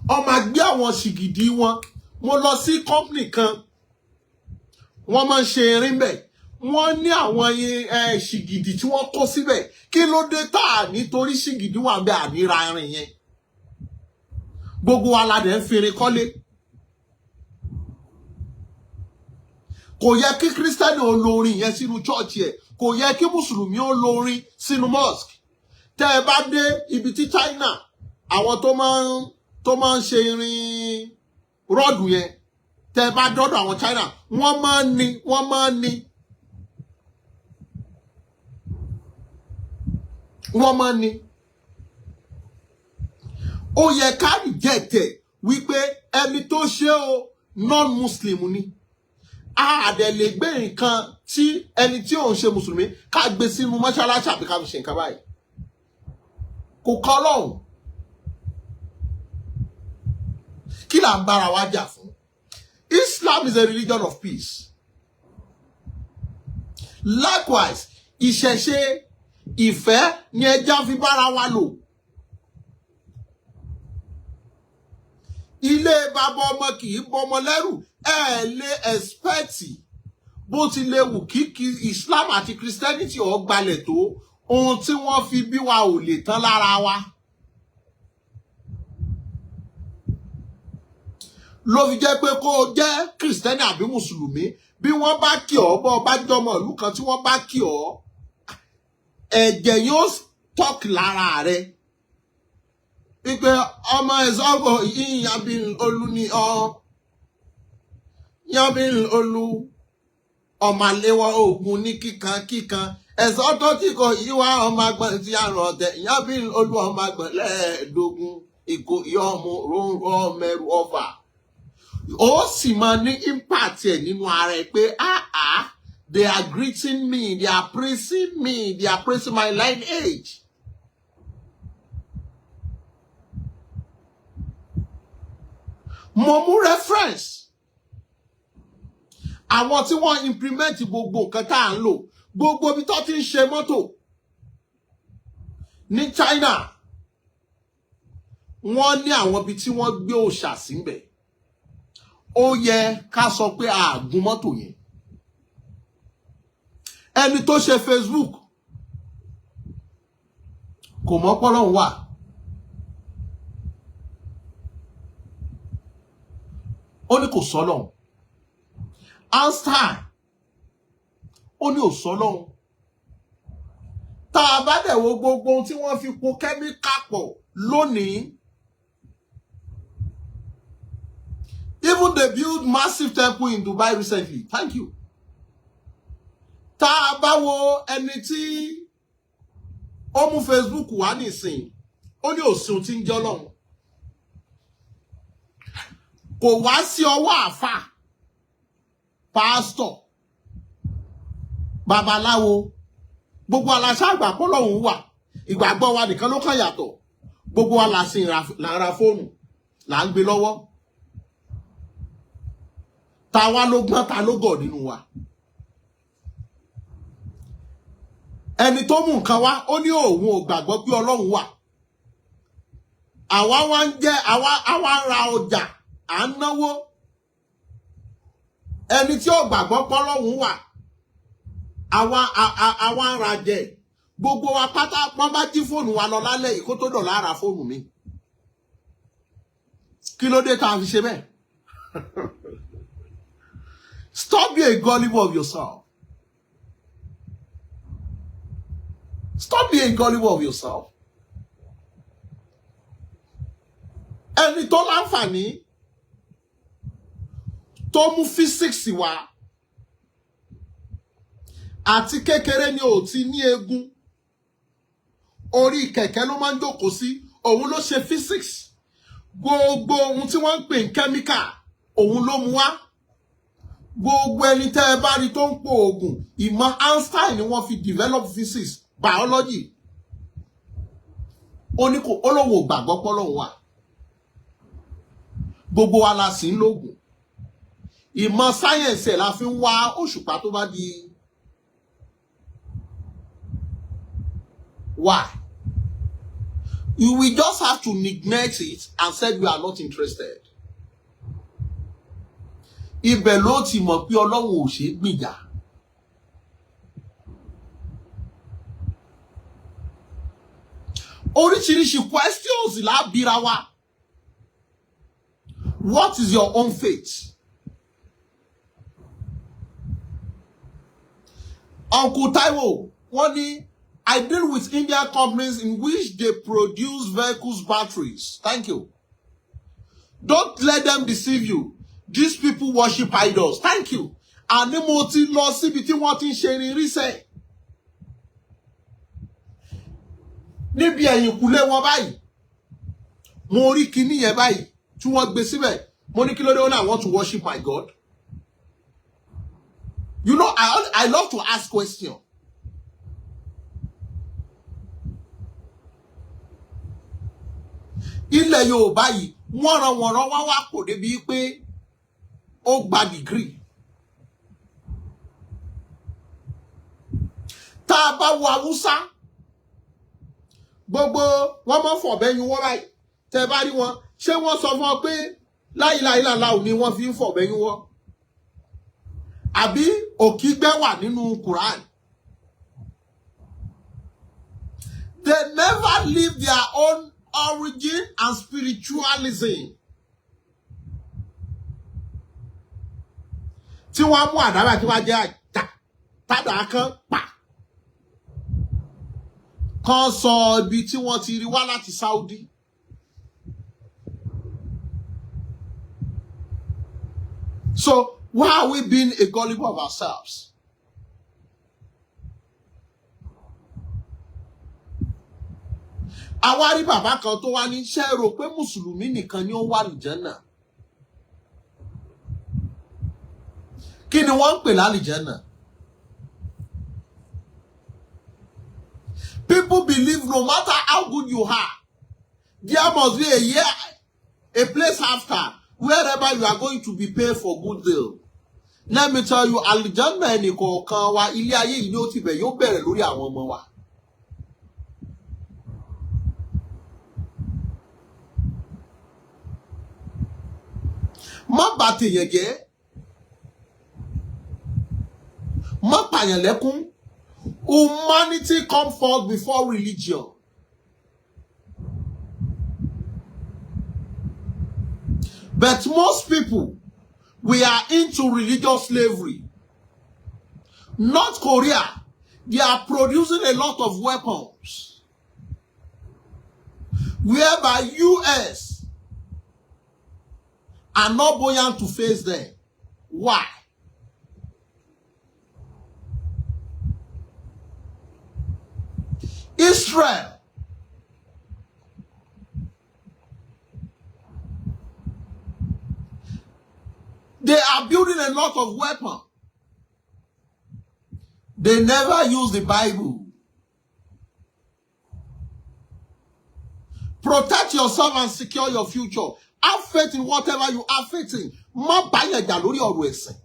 wọ́n máa gbé àwọn ṣìgìdì wọn. Mo lọ sí company kan, wọ́n máa ń ṣe irin bẹ̀, wọ́n ní àwọn ṣìgìdì tí wọ́n kó síbẹ̀. Kí ló dé tá à nítorí ṣìgìdì wà bẹ́ẹ̀ àníra irin yẹn? Gbogbo wa la dẹ̀ ń fi irin kọ́lé. Kò yẹ kí kírísítẹ́nì ó lo orin yẹn sínú chọ́ọ̀chì ẹ̀, kò yẹ kí mùsùlùmí ó lo orin sínú mosque. Tẹ́ ẹ bá dé ibi tí China, àwọn tó máa ń ṣe irin rọ́ọ̀dù yẹn, tẹ́ ẹ bá dọ́dọ̀ àwọn China, wọ́n máa ń ní. Ó yẹ ká reject ẹ̀ wípé ẹni tó ṣe o, non-muslim ni. A dẹ̀ lè gbé nǹkan tí ẹni tí òun ṣe mùsùlùmí ká gbé sínú mọ́ṣáláṣí àbí ká fi ṣe nǹkan báyìí. Kò kọ́ lọ́hùn. Kí là ń bára wa jà fún? Islam is a religion of peace. Likewise, ìṣẹ̀ṣe, ìfẹ́ ni ẹja fi bára wa lò. Ilé bàbá ọmọ kì í bọmọ lẹ́rù. Ẹ lè expect, bó ti lè wù kí Islam àti Christianity ó gbalẹ̀ tó, ohun tí wọ́n fi bí wa ò lè tán lára wa. Ló fi jẹ́ pé kó o jẹ́ Kìrìsìtẹ́nì àbí Mùsùlùmí, bí wọ́n bá kí ọ, bọ́ ọ bá jọmọ ìlú kan tí wọ́n bá kí ọ, ẹ̀jẹ̀ yóò talk lára rẹ wípé ọmọ ẹ̀sọ́gbọ̀ yìí Yabil Olú ni ọ, Yabil Olú, ọmọ àléwọ́ ogun ní kíkan kíkan, ẹ̀sọ́ tó ti kọ yíwá, ọmọ agbọ̀n tí a rọ̀ ọ̀tẹ̀, Yabil Olú, ọmọ agbọ̀n lẹ́ẹ̀ẹ́dógún ìkó ìyọ́mú róró mẹ́rù ọ̀fà. Ó sì máa ní impact ẹ̀ nínú ara ẹ̀ pé, ah ah, they are greeting me, they are praising me, they are praising my lineage. Mo mú reference àwọn tí wọ́n implement gbogbo nǹkan tá à ń lò, gbogbo ibi tó ti ń ṣe mọ́tò ní China, wọ́n ní àwọn ibi tí wọ́n gbé òòṣà síbẹ̀. Ó yẹ ká sọ pé àgùn mọ́tò yẹn. Ẹni tó ṣe Facebook kò mọ̀ pọ́lọ́hún wà. Ó ní kò sọ́lọ́hún. Einstein, ó ní ò sọ́lọ́hún. Tá a bá dẹ̀ wo gbogbo ohun tí wọ́n fi po kẹ́míkà pọ̀ lónìí, even they build massive temple in Dubai recently, thank you. Tá a bá wo ẹni tí ó mú Facebook wá nísìn, ó ní òsùn tí ń jẹ́ Ọlọ́run, kò wá sí ọwọ́ àáfà, pásítọ̀, babaláwo, gbogbo aláṣà àgbà pọ́lọ́hún wà. Ìgbàgbọ́ wa nìkan ló kàn yàtọ̀. Gbogbo wa là ń ra fóònù, là ń gbé lọ́wọ́. Ta wá ló gbọ́n, ta ló gọ̀ nínú wa? Ẹni tó mú nǹkan wá, ó ní òun ò gbàgbọ́ pé Ọlọ́run wà. Àwa wá ń jẹ́ àwa ń ra ọjà, à ń náwó. Ẹni tí ò gbàgbọ́ pọ́lọ́hún wà, àwa ń ra jẹ. Gbogbo wa pátá, wọ́n bá jí fóònù wa lọ lálẹ́ yìí, kó tó dọ̀la ara fóònù mi. Kí ló dé tá a fi ṣe bẹ́ẹ̀? Stop being gullible of yourself. Stop being gullible of yourself. Ẹni tó láǹfààní tó mú physics wá, àti kékeré ni ò ti ní egun, orí kẹ̀kẹ́ ló máa ń jókòó sí, òun ló ṣe physics. Gbogbo ohun tí wọ́n ń pè ní chemical, òun ló mú wá. Gbogbo ẹni tẹ́ ẹ bá rí tó ń po oògùn, ìmọ̀ Einstein ni wọ́n fi develop physics, biology. Ó ní kò, ó lóun ò gbàgbọ́ pọ́lọ́hun wà. Gbogbo wa la sì ń lògùn. Ìmọ̀ sáyẹ̀nsì ẹ̀ la fi ń wá òṣùpá tó bá di. Why? You will just have to neglect it and said you are not interested. Ibẹ̀ ló ti mọ̀ pé Ọlọ́run ò ṣeé gbìjà. Oríṣiríṣi questions la bira wa. What is your own faith? Uncle Taiwo, wọ́n ní, "I deal with Indian companies in which they produce vehicles batteries." Thank you. "Don't let them deceive you. These people worship idols." Thank you. Àní mo ti lọ síbi tí wọ́n ti ń ṣe irinṣẹ́. Níbi ẹ̀yìnkùlé wọn báyìí. Mo rí kinní yẹn báyìí tí wọ́n gbé síbẹ̀. Mo ní kí ló dé? Ó ní, "I want to worship my God." You know, I love to ask questions. Ilẹ̀ Yorùbá yìí, wọ́nranwọ̀nran wá wá kò débi pé ó gba degree. Tá a bá wo Haúsá, gbogbo wọn mọ̀ fọ̀bẹ́yìn wọ́n báyìí. Tẹ́ bá rí wọn, ṣé wọ́n sọ fún ọ pé láìláìláìláò ni wọ́n fi ń fọ̀bẹ́yìn wọ́n? Àbí òkígbẹ́ wà nínú Quran? They never leave their own origin and spiritualism. Tí wọ́n mú àdábà tí wọ́n jẹ́ àjà tádà kan pa kan sọ ibi tí wọ́n ti rí wá láti Saudi. So why are we being a gullible of ourselves? Àwa rí bàbá kan tó wá ní, ṣe rò pé mùsùlùmí nìkan ni ó wà lìjánà? Kí ni wọ́n ń pè lálìjánà? People believe no matter how good you are, there must be a year, a place after, wherever you are going to be paid for good deal. Let me tell you, àlìjánà ẹnìkọ̀ọ̀kan wa, ilé ayé yìí ni ó ti bẹ̀, yóò bẹ̀rẹ̀ lórí àwọn ọmọ wa. Má bà tèèyàn jẹ́, má pààyàn lẹ́kún. Humanity come first before religion. But most people, we are into religious slavery. North Korea, they are producing a lot of weapons, whereby US are not buoyant to face them. Why? Israel, they are building a lot of weapons. They never use the Bible. Protect yourself and secure your future. Have faith in whatever you have faith in. Má báyàn jà lórí ọ̀rọ̀ ẹ̀sìn.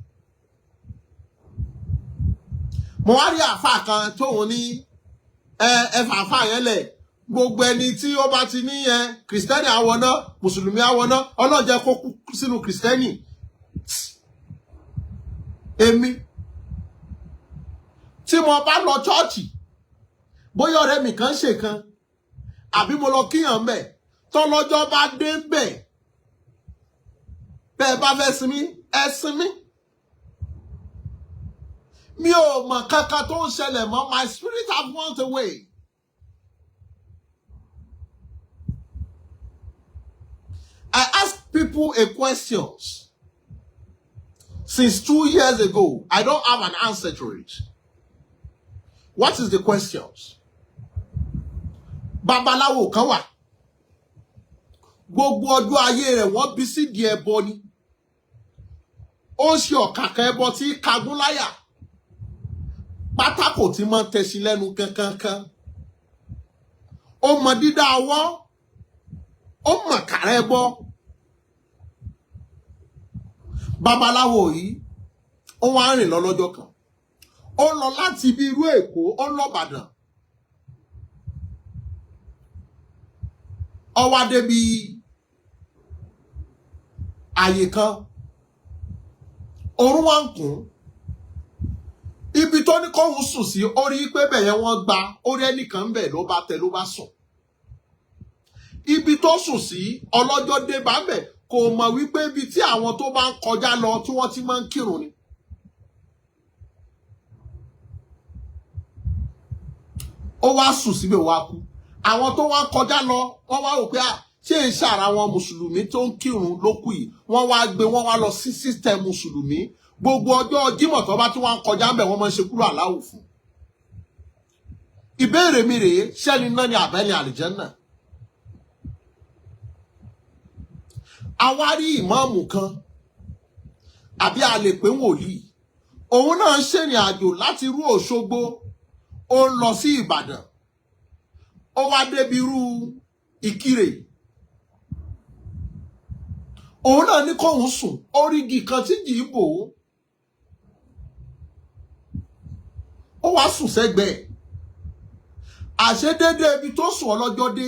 Mo wá rí àáfàá kan tóun ní ẹ ẹ fàáfàá yẹn lẹ̀. Gbogbo ẹni tí ó bá ti ní ẹ Kìrìsìtẹ́nì àwọn náà, Mùsùlùmí àwọn náà, Ọlọ́run jẹ́ kó kú sínú Kìrìsìtẹ́nì. Èmi tí mo bá lọ chọ́ọ̀chì, bóyá ọ̀rẹ́ mi kan ṣe kan àbí mo lọ kíyàn mbẹ̀, tọ́lọ́jọ́ bá dé mbẹ̀, bẹ́ẹ̀ bá fẹ́ sinmi, ẹ sinmi. Mi ò mọ̀ kankan tó ń ṣẹlẹ̀ mọ́. My spirit have went away. I ask people a questions since 2 years ago. I don't have an answer to it. What is the questions? Babaláwo kan wà, gbogbo ọjọ́ ayé rẹ̀ wọ́n bí sídìí ẹbọ ni. Ó ṣe ọ̀kàkà ẹbọ tí kagún láyà, pátákò tí máa ń tẹ̀sí lẹ́nu kankankan. Ó mọ dídá ọwọ́, ó mọ̀ kàrẹ́ ẹbọ. Babaláwo yìí, ó wá ń rìn lọ lọ́jọ́ kan. Ó lọ láti ibi irú Èkó, ó ń lọ Ìbàdàn. Ó wá débi àyè kan, oorun wá ń kùn. Ibi tó ní kóhun sùn sí, ó rí pé bẹ̀yẹn wọ́n gba orí ẹnìkan bẹ̀, ló bá tẹ, ló bá sùn. Ibi tó sùn sí, ọlọ́jọ́ dé bá bẹ̀, kò mọ̀ wípé ibi tí àwọn tó bá ń kọjá lọ tí wọ́n ti máa ń kírun ni. Ó wá sùn síbẹ̀, wá kú. Àwọn tó wá ń kọjá lọ, wọ́n wá rò pé, à ṣé ń ṣàrà àwọn mùsùlùmí tó ń kírun ló kù yìí? Wọ́n wá gbé, wọ́n wá lọ sí system mùsùlùmí. Gbogbo ọjọ́ Jímọ̀ tó bá tí wọ́n ń kọjá ń bẹ̀, wọ́n máa ń ṣe kúrò aláwò fún. Ìbéèrè mi rèé: ṣẹ́ni náà ni àbẹ́ni àlìjẹ́nnà? Àwa rí ìmáàmù kan, àbí a lè pè wòlíì, òun náà ń ṣèrìn àjò láti irú Òṣogbo, ó ń lọ sí Ìbàdàn. Ó wá débi irú Ìkirè, òun náà ní kóun sùn. Orígi kan tí jì í bò ó, ó wá sùn sẹ́gbẹ̀ẹ́. Àṣedédé ibi tó sùn, ọlọ́jọ́ dé.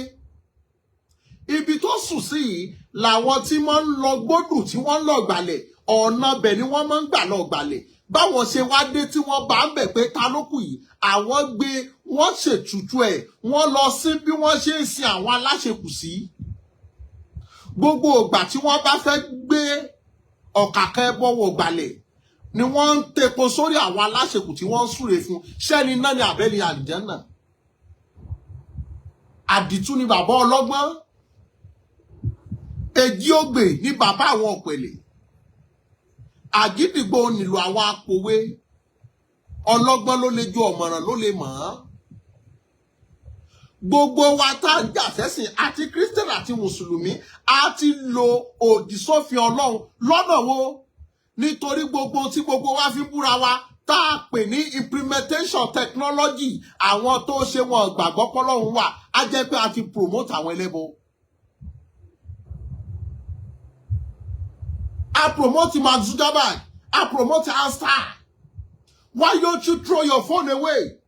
Ibi tó sùn sí yìí làwọn tí wọ́n ń lọ gbódù, tí wọ́n ń lọ gbàlẹ̀, ọ̀nà bẹ̀ ni wọ́n máa ń gbà lọ gbàlẹ̀. Báwọn ṣe wá dé tí wọ́n bá ń bẹ̀ pé ta ló kù yìí, àwọn gbé, wọ́n ṣètùtù ẹ̀, wọ́n lọ sí bí wọ́n ṣe ń sin àwọn aláṣekù sí. Gbogbo ìgbà tí wọ́n bá fẹ́ gbé ọ̀kàkẹ́ bọ́wọ́ gbàlẹ̀ ni wọ́n ń tepo sórí àwọn aláṣekù tí wọ́n ń súre fún. Ṣẹ́ni náà ni àbẹ́ni àlìjẹ́nnà? Àdìtú ni bàbá ọlọ́gbọ́n, èjì ògbè ní bàbá àwọn ọ̀pẹ̀lẹ̀, àgídìgbò nílò àwọn apòwe. Ọlọ́gbọ́n ló lè ju, ọ̀mọ̀ràn ló lè mọ̀ ọ́n. Gbogbo wa tá a jà sẹ́sìn, àti Christian àti mùsùlùmí, a ti lo òdì sófin Ọlọ́run lọ́nà wo? Nítorí gbogbo tí gbogbo wa fi ń búra wa, tá a pè ní implementation technology, àwọn tó ṣe wọn gbàgbọ́ pọ́lọ́run wà, á jẹ́ pé a ti promote àwọn ẹlẹ́bọ. A promote Mark Zuckerberg, a promote Einstein. Why don't you throw your phone away?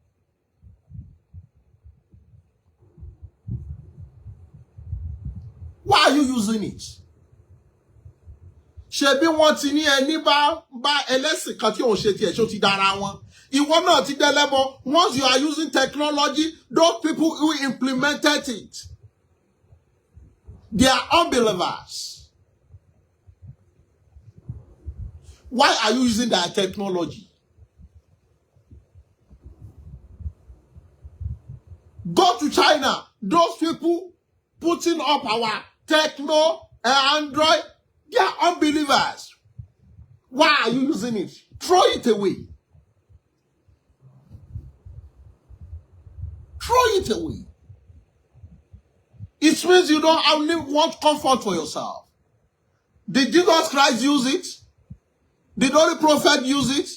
Why are you using it? Ṣebí wọ́n ti ní ẹni bá bá ẹlẹ́sìn kan tí òun ṣe tiẹ̀, ṣó ti dára wọn? Ìwọ náà ti dẹlẹ́bọ. Once you are using technology, those people who implemented it, they are unbelievers. Why are you using that technology? Go to China. Those people putting up our techno and Android, they are unbelievers. Why are you using it? Throw it away. Throw it away. It means you don't only want comfort for yourself. Did Jesus Christ use it? Did Holy Prophet use it?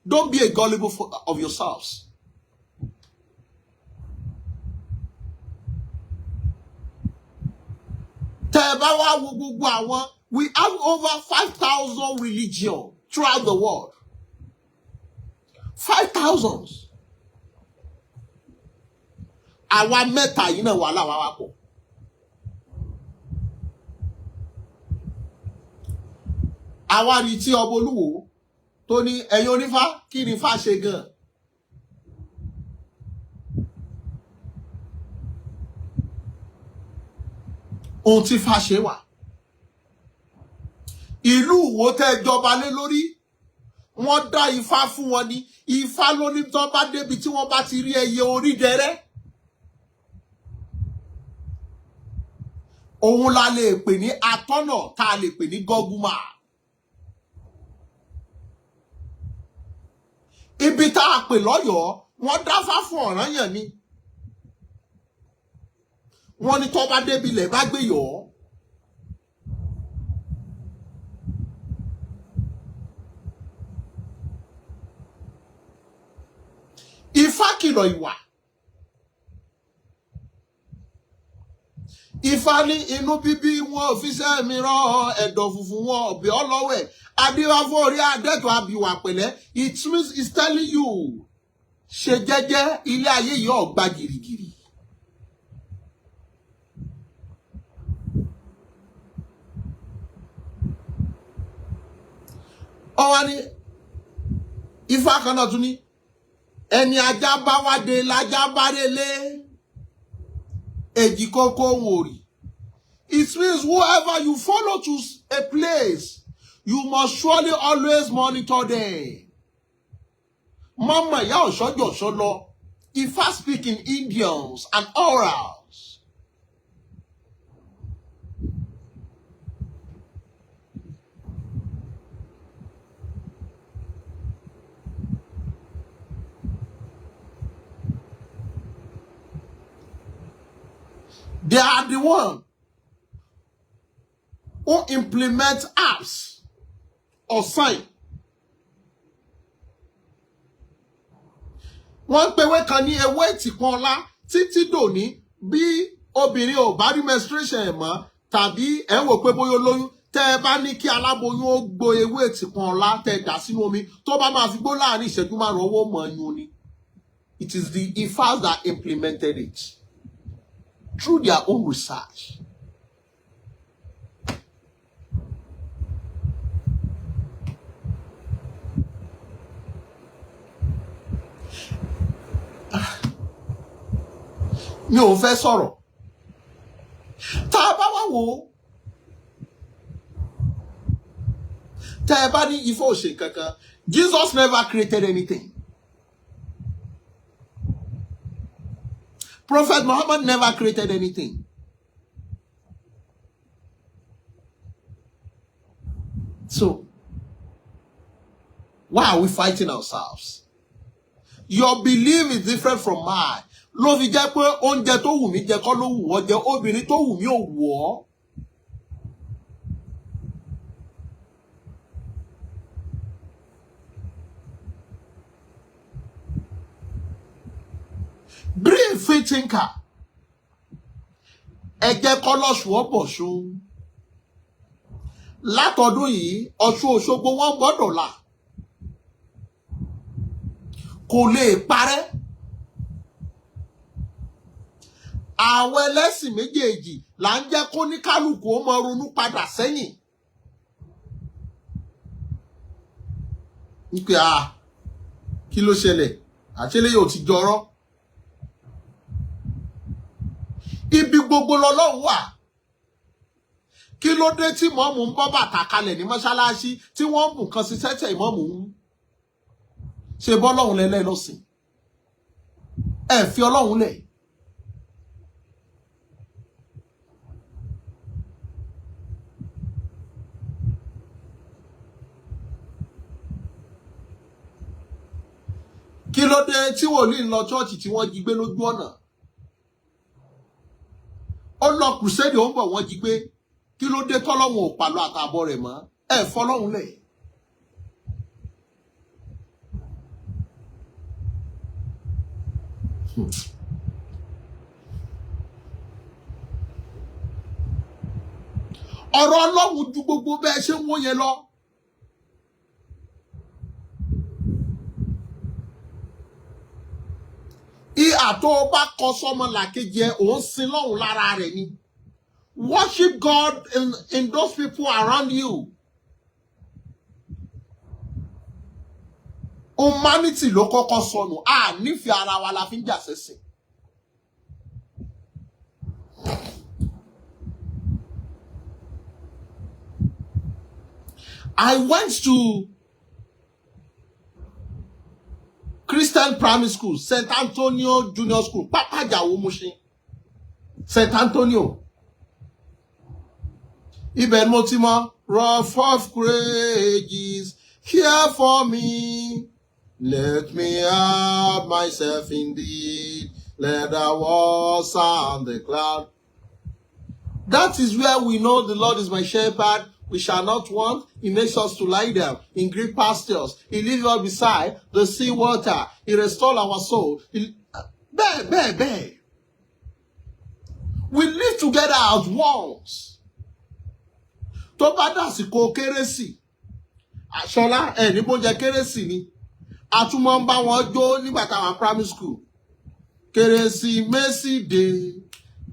Don't be a gullible of yourselves. Tẹ́ ẹ bá wá wo gbogbo àwọn, we have over 5,000 religion throughout the world. 5,000. Àwa mẹ́ta yìí náà wà láwa wá pọ̀. Àwa rí tí ọba Olúwo tó ní, "Ẹ̀yin onífá, kí ni Ifá ṣe gan-an?" Ohun tí Ifá ṣe wà. Ìlú Ìwó tẹ́ jọba lé lórí, wọ́n dá Ifá fún wọn ní. Ifá ló ní tán bá débi tí wọ́n bá ti rí ẹyẹ orí dẹrẹ́, òun la lè pè ní atọ́nà, tá a lè pè ní gọ́gùmà. Ibi tá a pè lọ́yọ̀ọ́, wọ́n dáfá fún Ọ̀rànyàn ni. Wọ́n ní tó bá débi ilẹ̀ bá gbé yọ̀ ọ́. Ifá kìlọ̀ ìwà. Ifá ní inú bíbí wọn ò fi sẹ́ mi rán, ẹ̀dọ̀ funfun wọn ọ̀bẹ ọlọ́wẹ̀, adíwáfọ́ orí adẹ́tọ̀ abìwà pẹ̀lẹ́. It means it's telling you, ṣe jẹ́jẹ́, ilé ayé yìí ò gba gìrìgìrì. Ọwọ́ ní Ifá kan náà tún ní ẹni ajá bá wáde lájá bá délé, èjì kókó wòrì. It means whoever you follow to a place, you must surely always monitor them. Mọ́mọ́ ìyá ọ̀ṣọ́jọ̀ṣọ́ lọ. Ifá speak in idioms and orals. They are the one who implement apps or sign. Wọ́n ń pe ewé kan ní ewé ìtìpọ́n ọlá. Títí dòní, bí obìnrin ò bá rí menstruation ẹ̀ mọ́, tàbí ẹ̀ ń wò pé bóyá ó lóyún, tẹ́ ẹ bá ní kí aláboyún ó gbo ewé ìtìpọ́n ọlá, tẹ́ ẹ dà sínú omi, tó bá máa fi gbó láàrin ìṣẹ́jú 5, owó mọ̀ yún ni. It is the Ifas that implemented it through their own research. Mi ò fẹ́ sọ̀rọ̀. Tá a bá wá wò ó, tẹ́ ẹ bá ní Ifá ò ṣe kankan, Jesus never created anything. Prophet Muhammad never created anything. So why are we fighting ourselves? Your belief is different from mine. Ló fi jẹ́ pé oúnjẹ tó wù mí jẹ kọ́ ló wù wọ́n jẹ, obìnrin tó wù mí ò wù ọ́. Be a free thinker. Ẹ jẹ́ kọ́lọ́ṣù ọ̀bọ̀ṣun. Látọdún yìí, Ọ̀ṣun Òṣogbo wọn gbọ́dọ̀ là. Kò lè parẹ́. Àwọn ẹlẹ́sìn méjèèjì là ń jẹ́ kó ní kálukú ó máa ronú padà sẹ́yìn. Wípé a kí ló ṣẹlẹ̀? Àṣẹlẹ̀ yóò ti jọrọ́. Ibi gbogbo lọ́lọ́run wà. Kí ló dé tí mọ́mù ń bọ́ bàtà kalẹ̀ ní mọ́ṣáláṣí, tí wọ́n mú nǹkan sí sẹ́tẹ̀ ìmọ̀mù ń ṣe bọ́lọ́run lẹ́lẹ́ lọ́sìn? Ẹ fi Ọlọ́run lẹ̀. Kí ló dé tí wòlíì ń lọ chọ́ọ̀chì tí wọ́n jí gbé lójú ọ̀nà? Ó lọ crusade, ó ń bọ̀, wọ́n jí gbé. Kí ló dé tọ́lọ́run ò pàlọ́ àtààbọ̀ rẹ̀ mọ́? Ẹ fọlọ́run lẹ̀. Ọ̀rọ̀ Ọlọ́run ju gbogbo bẹ́ẹ̀ ṣe ń wó yẹn lọ. Ìhà tó o bá kọ sọmọ làkejì ẹ, òun sin lọ́hùn lára rẹ̀ ni. Worship God in those people around you. Humanity ló kọ́kọ́ sọnù. A nífẹ̀ẹ́ ara wa la fi ń jà sẹ́sìn. I went to Christian Primary School, St. Antonio Junior School, Pápájàwó, Mushin. St. Antonio. Ibẹ̀ ni mo ti mọ Rock of Ages, care for me. Let me hide myself in thee. Let the words sound the clap. That is where we know the Lord is my shepherd. We shall not want. He makes us to lie down in green pastures. He leads us beside the sea water. He restores our soul. Bẹ́ẹ̀ bẹ́ẹ̀ bẹ́ẹ̀. We live together as ones. Tó bá dàsìkò Kérésì, àṣọlá ẹ̀ ní bóúnjẹ Kérésì ni. A tún máa ń bá wọn jó nígbà táwọn primary school. Kérésìmesì dé,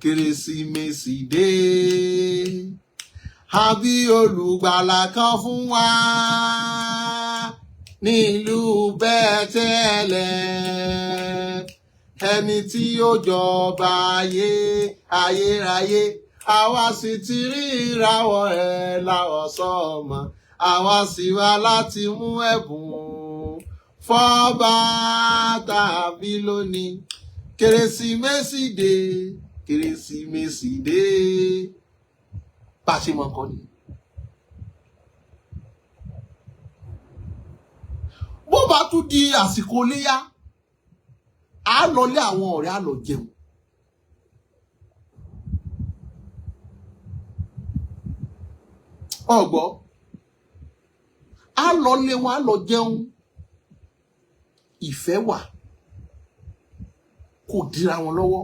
Kérésìmesì dé. Àbí olùgbàlà kan fún wa nílùú Bẹ́tẹ́lẹ̀. Ẹni tí ó jọba ayé ayérayé. Àwa sì ti rí ìràwọ̀ rẹ̀ láwọ̀ sọ́mọ. Àwa sì wá láti mú ẹ̀bùn fọ́ba tàbí lónìí. Kérésìmesì dé, Kérésìmesì dé. Bá a ṣe mọ nǹkan nìyẹn. Bó bá tún di àsìkò iléyá, á lọ lé àwọn ọ̀rẹ́, á lọ jẹun. Ọ̀gbọ́, á lọ lé wọn, á lọ jẹun. Ìfẹ́ wà, kò dira wọn lọ́wọ́.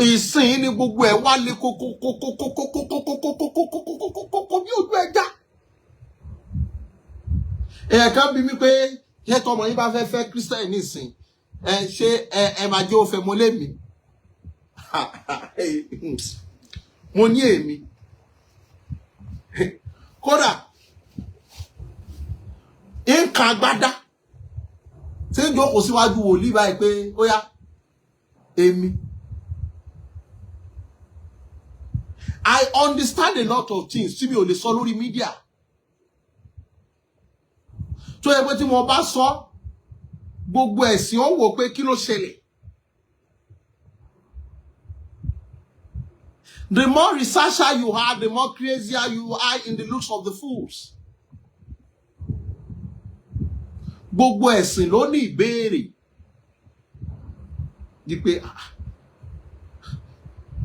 Ìsìn ni gbogbo ẹ̀ wá lé kókókókókókókókókókókókókókókó bí ojú ẹja. Èèyàn kan bí mi pé ṣé tọmọ yín bá fẹ́ fẹ́ Christian nísìn, ẹ ṣé ẹ máa jẹ́ ó fẹ́ mo lémi? Mo ní èmi kódà nǹkan agbádá tí ń jókòó síwájú wòlíì báyìí pé ó yá èmi. I understand a lot of things tí mi ò lè sọ lórí media, tó yẹ pé tí mo bá sọ, gbogbo ẹ̀sìn ó wò pé kí ló ṣẹlẹ̀. The more researcher you are, the more crazier you are in the looks of the fools. Gbogbo ẹ̀sìn ló ní ìbéèrè di pé, ah,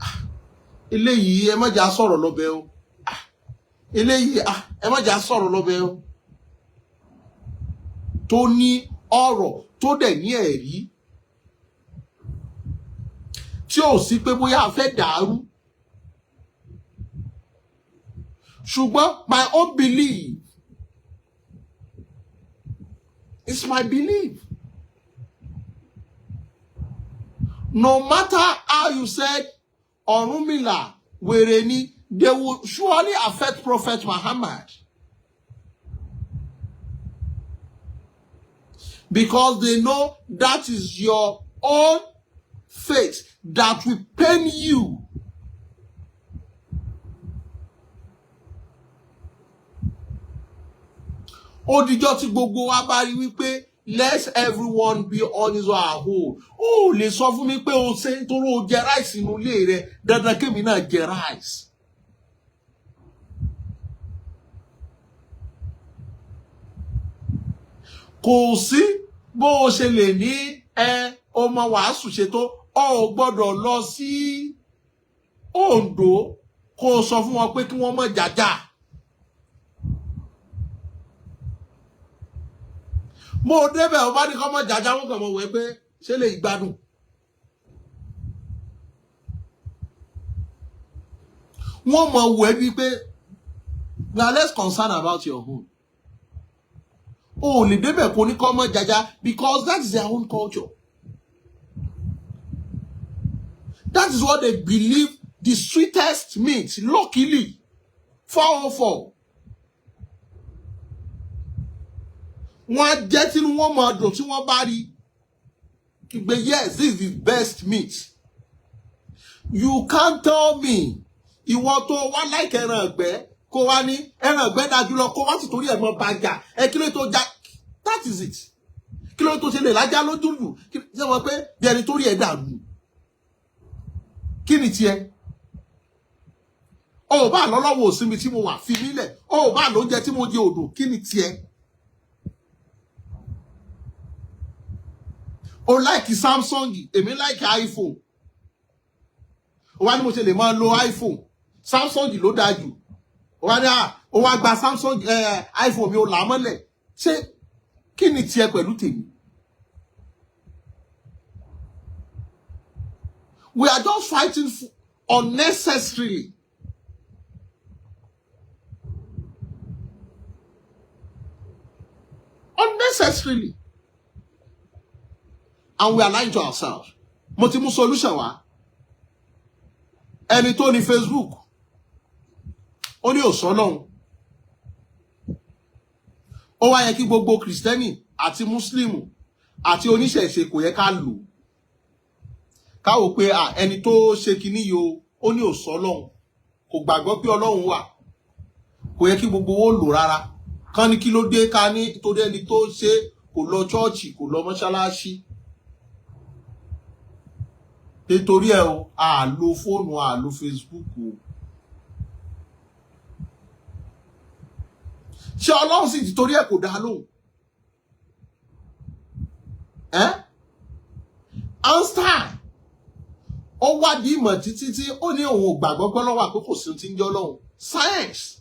ah, eléyìí, ẹ má jà sọ̀rọ̀ lọ́bẹ̀ o. Ah, eléyìí, ah, ẹ má jà sọ̀rọ̀ lọ́bẹ̀ o. Tó ní ọ̀rọ̀, tó dẹ̀ ní ẹ̀rí, tí ò sí pé bóyá a fẹ́ dàrú. Ṣùgbọ́n my own belief is my belief. No matter how you said Ọ̀rúnmìlà wèrè ni, they will surely affect Prophet Muhammad, because they know that is your own faith that will pain you. Ó dijọ́ tí gbogbo wa bá rí wípé let everyone be on his or her own. Ó lè sọ fún mi pé o ṣe nítorí o jẹ rice inú ilé rẹ, dandan kémi náà jẹ rice. Kò sí bó o ṣe lè ní ẹ ọmọ wàásù ṣe tó, ọ ò gbọ́dọ̀ lọ sí Oǹdó kó o sọ fún wọn pé kí wọ́n má jàjà. Mo débẹ̀, ọba ní kọ́ mọ́ jàjà, wọn kàn mọ́ wẹ́ pé ṣé lè gbádùn. Wọ́n mọ̀ wẹ́ bíi pé we are less concerned about your own. O ò lè débẹ̀ kó ní kọ́ mọ́ jàjà because that is their own culture. That is what they believe, the sweetest meat, luckily, 404. Wọ́n á jẹ́ tínú wọn máa dùn tí wọ́n bá rí ìgbé, yes, this is the best meat. You can't tell me, ìwọ tó wá like ẹran ìgbẹ́, kó wá ní ẹran ìgbẹ́ dájú lọ, kó wá sì torí ẹ̀ mọ́ bàjá ẹ. Kí ló tó já? That is it. Kí ló tó ṣe lè lájá lójú jù? Ṣé wọ́n pé bí ẹni tó rí ẹ̀ dàrú? Kí ni tiẹ̀? O ò bá lọ́lọ́wọ́ òsinmi tí mo wà, fi mí lẹ̀. O ò bá lóúnjẹ tí mo jẹ òdò, kí ni tiẹ̀? O like Samsung, èmi like iPhone. O wá ní mo ṣe lè máa lo iPhone, Samsung ló dáa jù. Wá ní à, ó wá gba Samsung iPhone mi, ó là á mọ́lẹ̀. Ṣé kí ni tiẹ̀ pẹ̀lú tèmi? We are just fighting unnecessarily. Unnecessarily. And we are lying to ourselves. Mo ti mú solution wá. Ẹni tó ní Facebook, ó ní òsán lọ́hùn. Ó wá yẹ kí gbogbo Kìrìsìtẹ́nì àti Mùsùlùmù àti oníṣẹ̀ṣe, kò yẹ ká lò ó, ká wò pé à, ẹni tó ṣe kinní yìí o, ó ní òsán lọ́hùn, kò gbàgbọ́ pé Ọlọ́run wà, kò yẹ kí gbogbo owó lò rárá. Kán ní kí ló dé? Ká ní torí ẹni tó ṣe kò lọ chọ́ọ̀chì, kò lọ mọ́ṣáláṣí. Nítorí ẹ o, a lo fóònù, a lo Facebook o. Ṣé Ọlọ́run sì ti torí ẹ kò dá lóhùn ẹ́? Einstein, ó wádìí ìmọ̀ títí tí ó ní òun ò gbàgbọ́ pé Ọlọ́run wà, pé kò sí ohun tí ń jẹ́ Ọlọ́run. Science,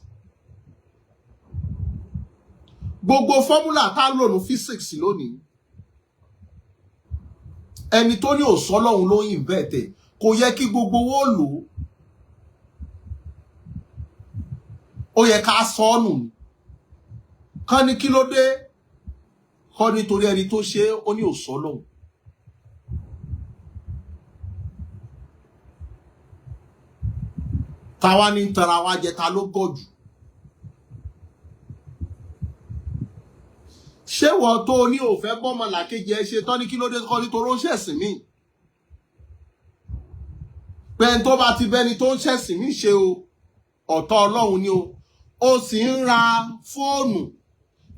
gbogbo formula tá a lò ní physics lónìí, ẹni tó ní òsán Ọlọ́run ló invent ẹ̀. Kò yẹ kí gbogbo owó lò ó. Ó yẹ ká sọ ọ́ nù ni. Kán ní kí ló dé? Kọ́ nítorí ẹni tó ṣe é, ó ní òsán Ọlọ́run. Táwa ní tara wa jẹ, ta ló gọ̀ jù? Ṣé wọ́n tó ní òfẹ́ bọ́mọ làkejì ẹ ṣe tán, ní kí ló dé? Kọ́ nítorí ó ń ṣẹ̀sìn míì, pé ẹni tó bá ti bẹ́ni tó ń ṣẹ̀sìn míì ṣe o, ọ̀tá Ọlọ́run ni o. Ó sì ń ra fóònù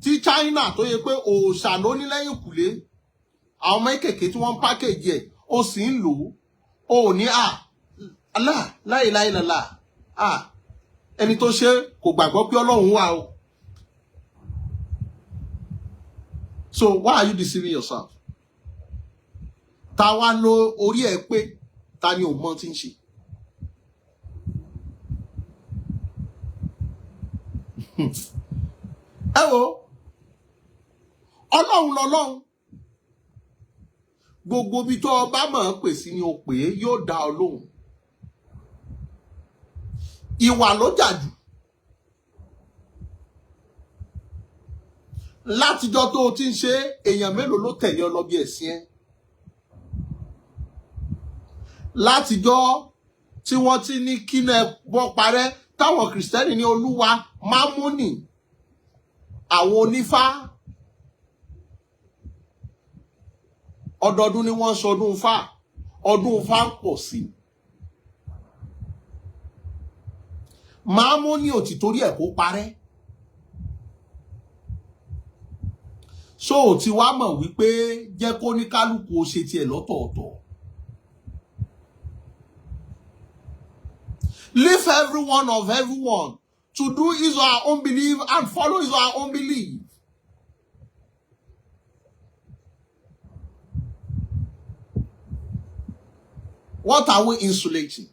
tí China, tó yẹ pé òòṣà ló ní lẹ́yìn kùlé, àwọn ọmọ kéèké tí wọ́n ń package ẹ̀, ó sì ń lò ó. Ò ní à Allah láìláìlàlà à, ẹni tó ṣe kò gbàgbọ́ pé Ọlọ́run wà o. So why are you deceiving yourself? Ta wá ló orí ẹ pé? Ta ni ò mọ tí ń ṣe? Ẹ wo, Ọlọ́run lọ́lọ́run. Gbogbo ibi tó o bá mọ̀ ọ́n pè sí ni o pè é, yóò dá ọ lóhùn. Ìwà ló jà jù. Látijọ́ tó o ti ń ṣe, èèyàn mélòó ló tẹ̀lé ọ lọ bí ẹ̀sìn ẹ? Látijọ́ tí wọ́n ti ní kí náà bọ́ parẹ́, táwọn Kìrìsìtẹ́nì ní Olúwa Mámúnì, àwọn onífá, ọdọọdún ni wọ́n ń sọdún fá, ọdún fá ń pọ̀ sí i. Mámúnì ò ti torí ẹ̀ kó parẹ́. So ò ti wá mọ̀ wípé jẹ́ kó ní kálukú ó ṣe tiẹ̀ lọ́tọ̀ọ̀tọ̀? Leave every one of everyone to do his or her own belief and follow his or her own belief. What are we insulating?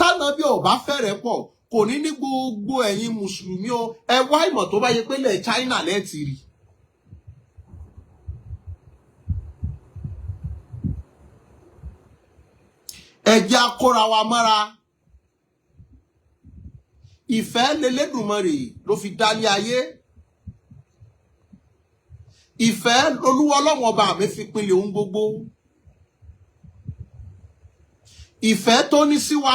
Tánà bí ò bá fẹ́rẹ̀ pọ̀, kò ní ní gbogbo ẹ̀yin Mùsùlùmí o, ẹ wá ìmọ̀ tó bá yẹ pé lẹ̀ China lẹ́ẹ̀tì rí. Ẹ jẹ́ á kóra wa mọ́ra. Ìfẹ́ lélẹ́dùnmọ̀rè ló fi dálé ayé. Ìfẹ́ lolúwa Ọlọ́run ọba mi fi pinlẹ̀ ohun gbogbo. Ìfẹ́ tó ní sí wa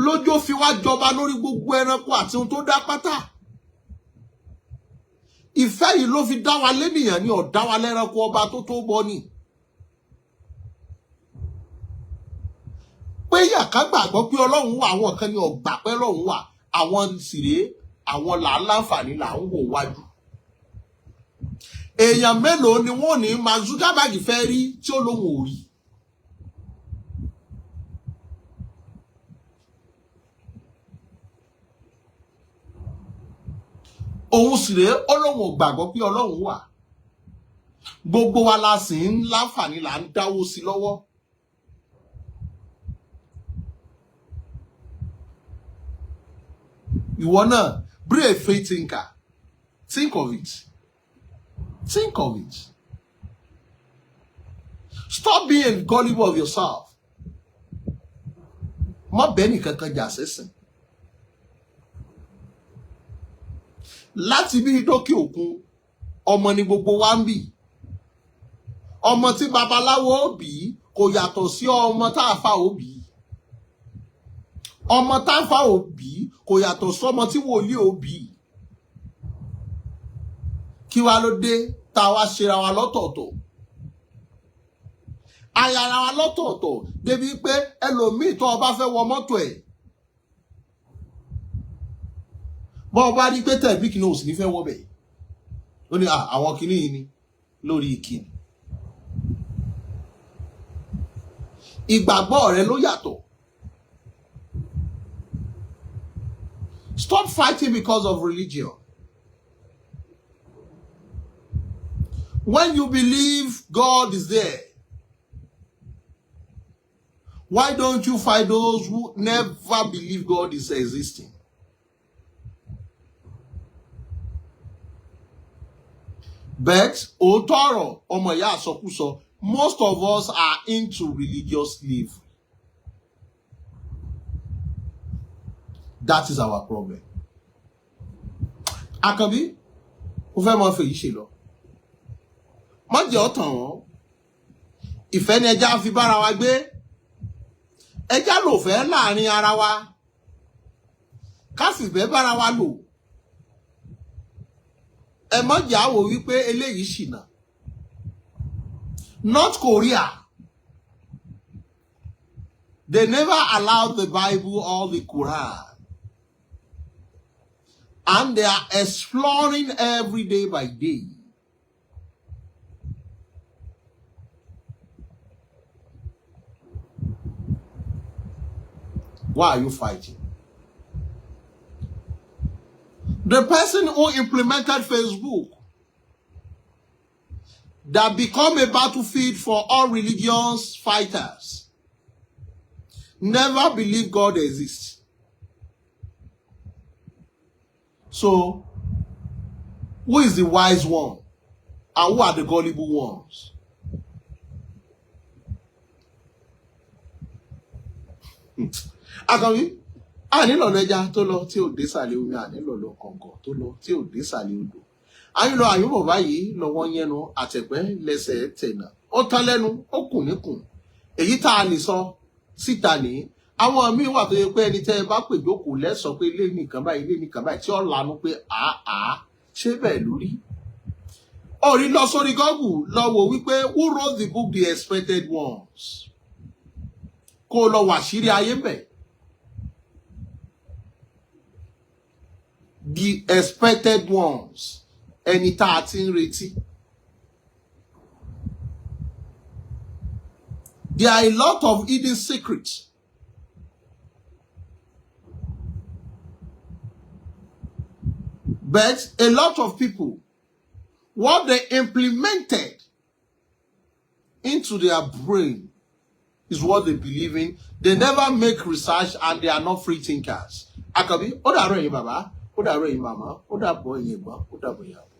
lójó fi wá jọba lórí gbogbo ẹranko àti ohun tó dá pátá. Ìfẹ́ yìí ló fi dá wa lénìyàn ní ọ̀dá wa lẹ́ranko ọba tó tó bọ́ ni. Pé yàká gbàgbọ́ pé Ọlọ́run wà, àwọn kan ní ọgbà pé Ọlọ́run wà, àwọn sì rèé, àwọn là ń láǹfààní là ń wò wájú. Èèyàn mélòó ni wọ́n ní Mark Zuckerberg fẹ́ rí tí ó lóun ò rí? Òun sì rèé, ó lóun ò gbàgbọ́ pé Ọlọ́run wà. Gbogbo wa la sì ń láǹfààní, là ń dáwó sí lọ́wọ́. Ìwọ náà, be a free thinker. Think of it, think of it. Stop being gullible of yourself. Má bẹ́ẹ̀ nìkan kan jà sẹ́sìn. Láti bí dókè òkun, ọmọ ni gbogbo wa ń bì. Ọmọ tí babaláwo ó bí kò yàtọ̀ sí ọmọ tá a fa ó bí. Ọmọ tá a fa ó bí kò yàtọ̀ sọmọ tí wòlíì ó bí. Kí wá ló dé tá a wá ṣera wa lọ́tọ̀ọ̀tọ̀, ayára wa lọ́tọ̀ọ̀tọ̀, débi pé ẹlòmíì, tó o bá fẹ́ wọ mọ́tò ẹ̀, bọ́ ọ bá rí pé tẹ̀bí kìíní, ò sì ní fẹ́ wọ bẹ̀. Ó ní àwọn kìíní yìí ni lórí ìkíni. Ìgbàgbọ́ rẹ ló yàtọ̀. Stop fighting because of religion. When you believe God is there, why don't you fight those who never believe God is existing? But òótọ́ ọ̀rọ̀, ọmọ ìyá àsọkúsọ, most of us are into religious slavery. That is our problem. Àkànbí, mo fẹ́ máa fèyí ṣe lọ. Má jẹ́ ọ̀tàn wọ́n. Ìfẹ́ ni ẹja fi bára wa gbé. Ẹja lò fẹ́ láàrin ara wa. Ká sì fẹ́ bára wa lò. Ẹ má jẹ́ àwò wípé eléyìí ṣìnà. North Korea, they never allowed the Bible or the Quran. And they are exploring every day by day. Why are you fighting? The person who implemented Facebook that become a battlefield for all religions fighters never believe God exists. So, who is the wise one? And who are the gullible ones? Àkànbí, ànílọ̀lọ́ ẹja tó lọ tí ò dé sàlẹ̀ omi, ànílọ̀lọ́ kọ̀ǹkọ̀ tó lọ tí ò dé sàlẹ̀ odò. Àyìnlọ àyùbọ̀ báyìí lọ́wọ́ yẹnu àtẹ̀pẹ́ lẹ́sẹ̀ tẹ̀nà. Ó tán lẹ́nu, ó kùn níkùn. Èyí tá a lè sọ síta ní. Àwọn míín wà tó yẹ pé ẹni tẹ́ ẹ bá pè jókòó lẹ́sọ̀ pé ilé nìkan báyìí, ilé nìkan báyìí, tí ó lanu pé àá ṣé bẹ́ẹ̀ lórí. Orí lọ sórí Google, lọ wò wípé "Who wrote the book The Expected Ones?" Kó o lọ wàṣírí ayé mbẹ̀. The Expected Ones, ẹni tá a ti ń retí. There are a lot of hidden secrets. But a lot of people, what they implemented into their brain is what they believe in. They never make research and they are not free thinkers. Àkànbí, ó dàárọ̀ ẹ̀yin bàbá, ó dàárọ̀ ẹ̀yin màmá, ó dàbọ̀ ẹ̀yin ẹ̀gbọ́n, ó dàbọ̀ ẹ̀yin àbúrò.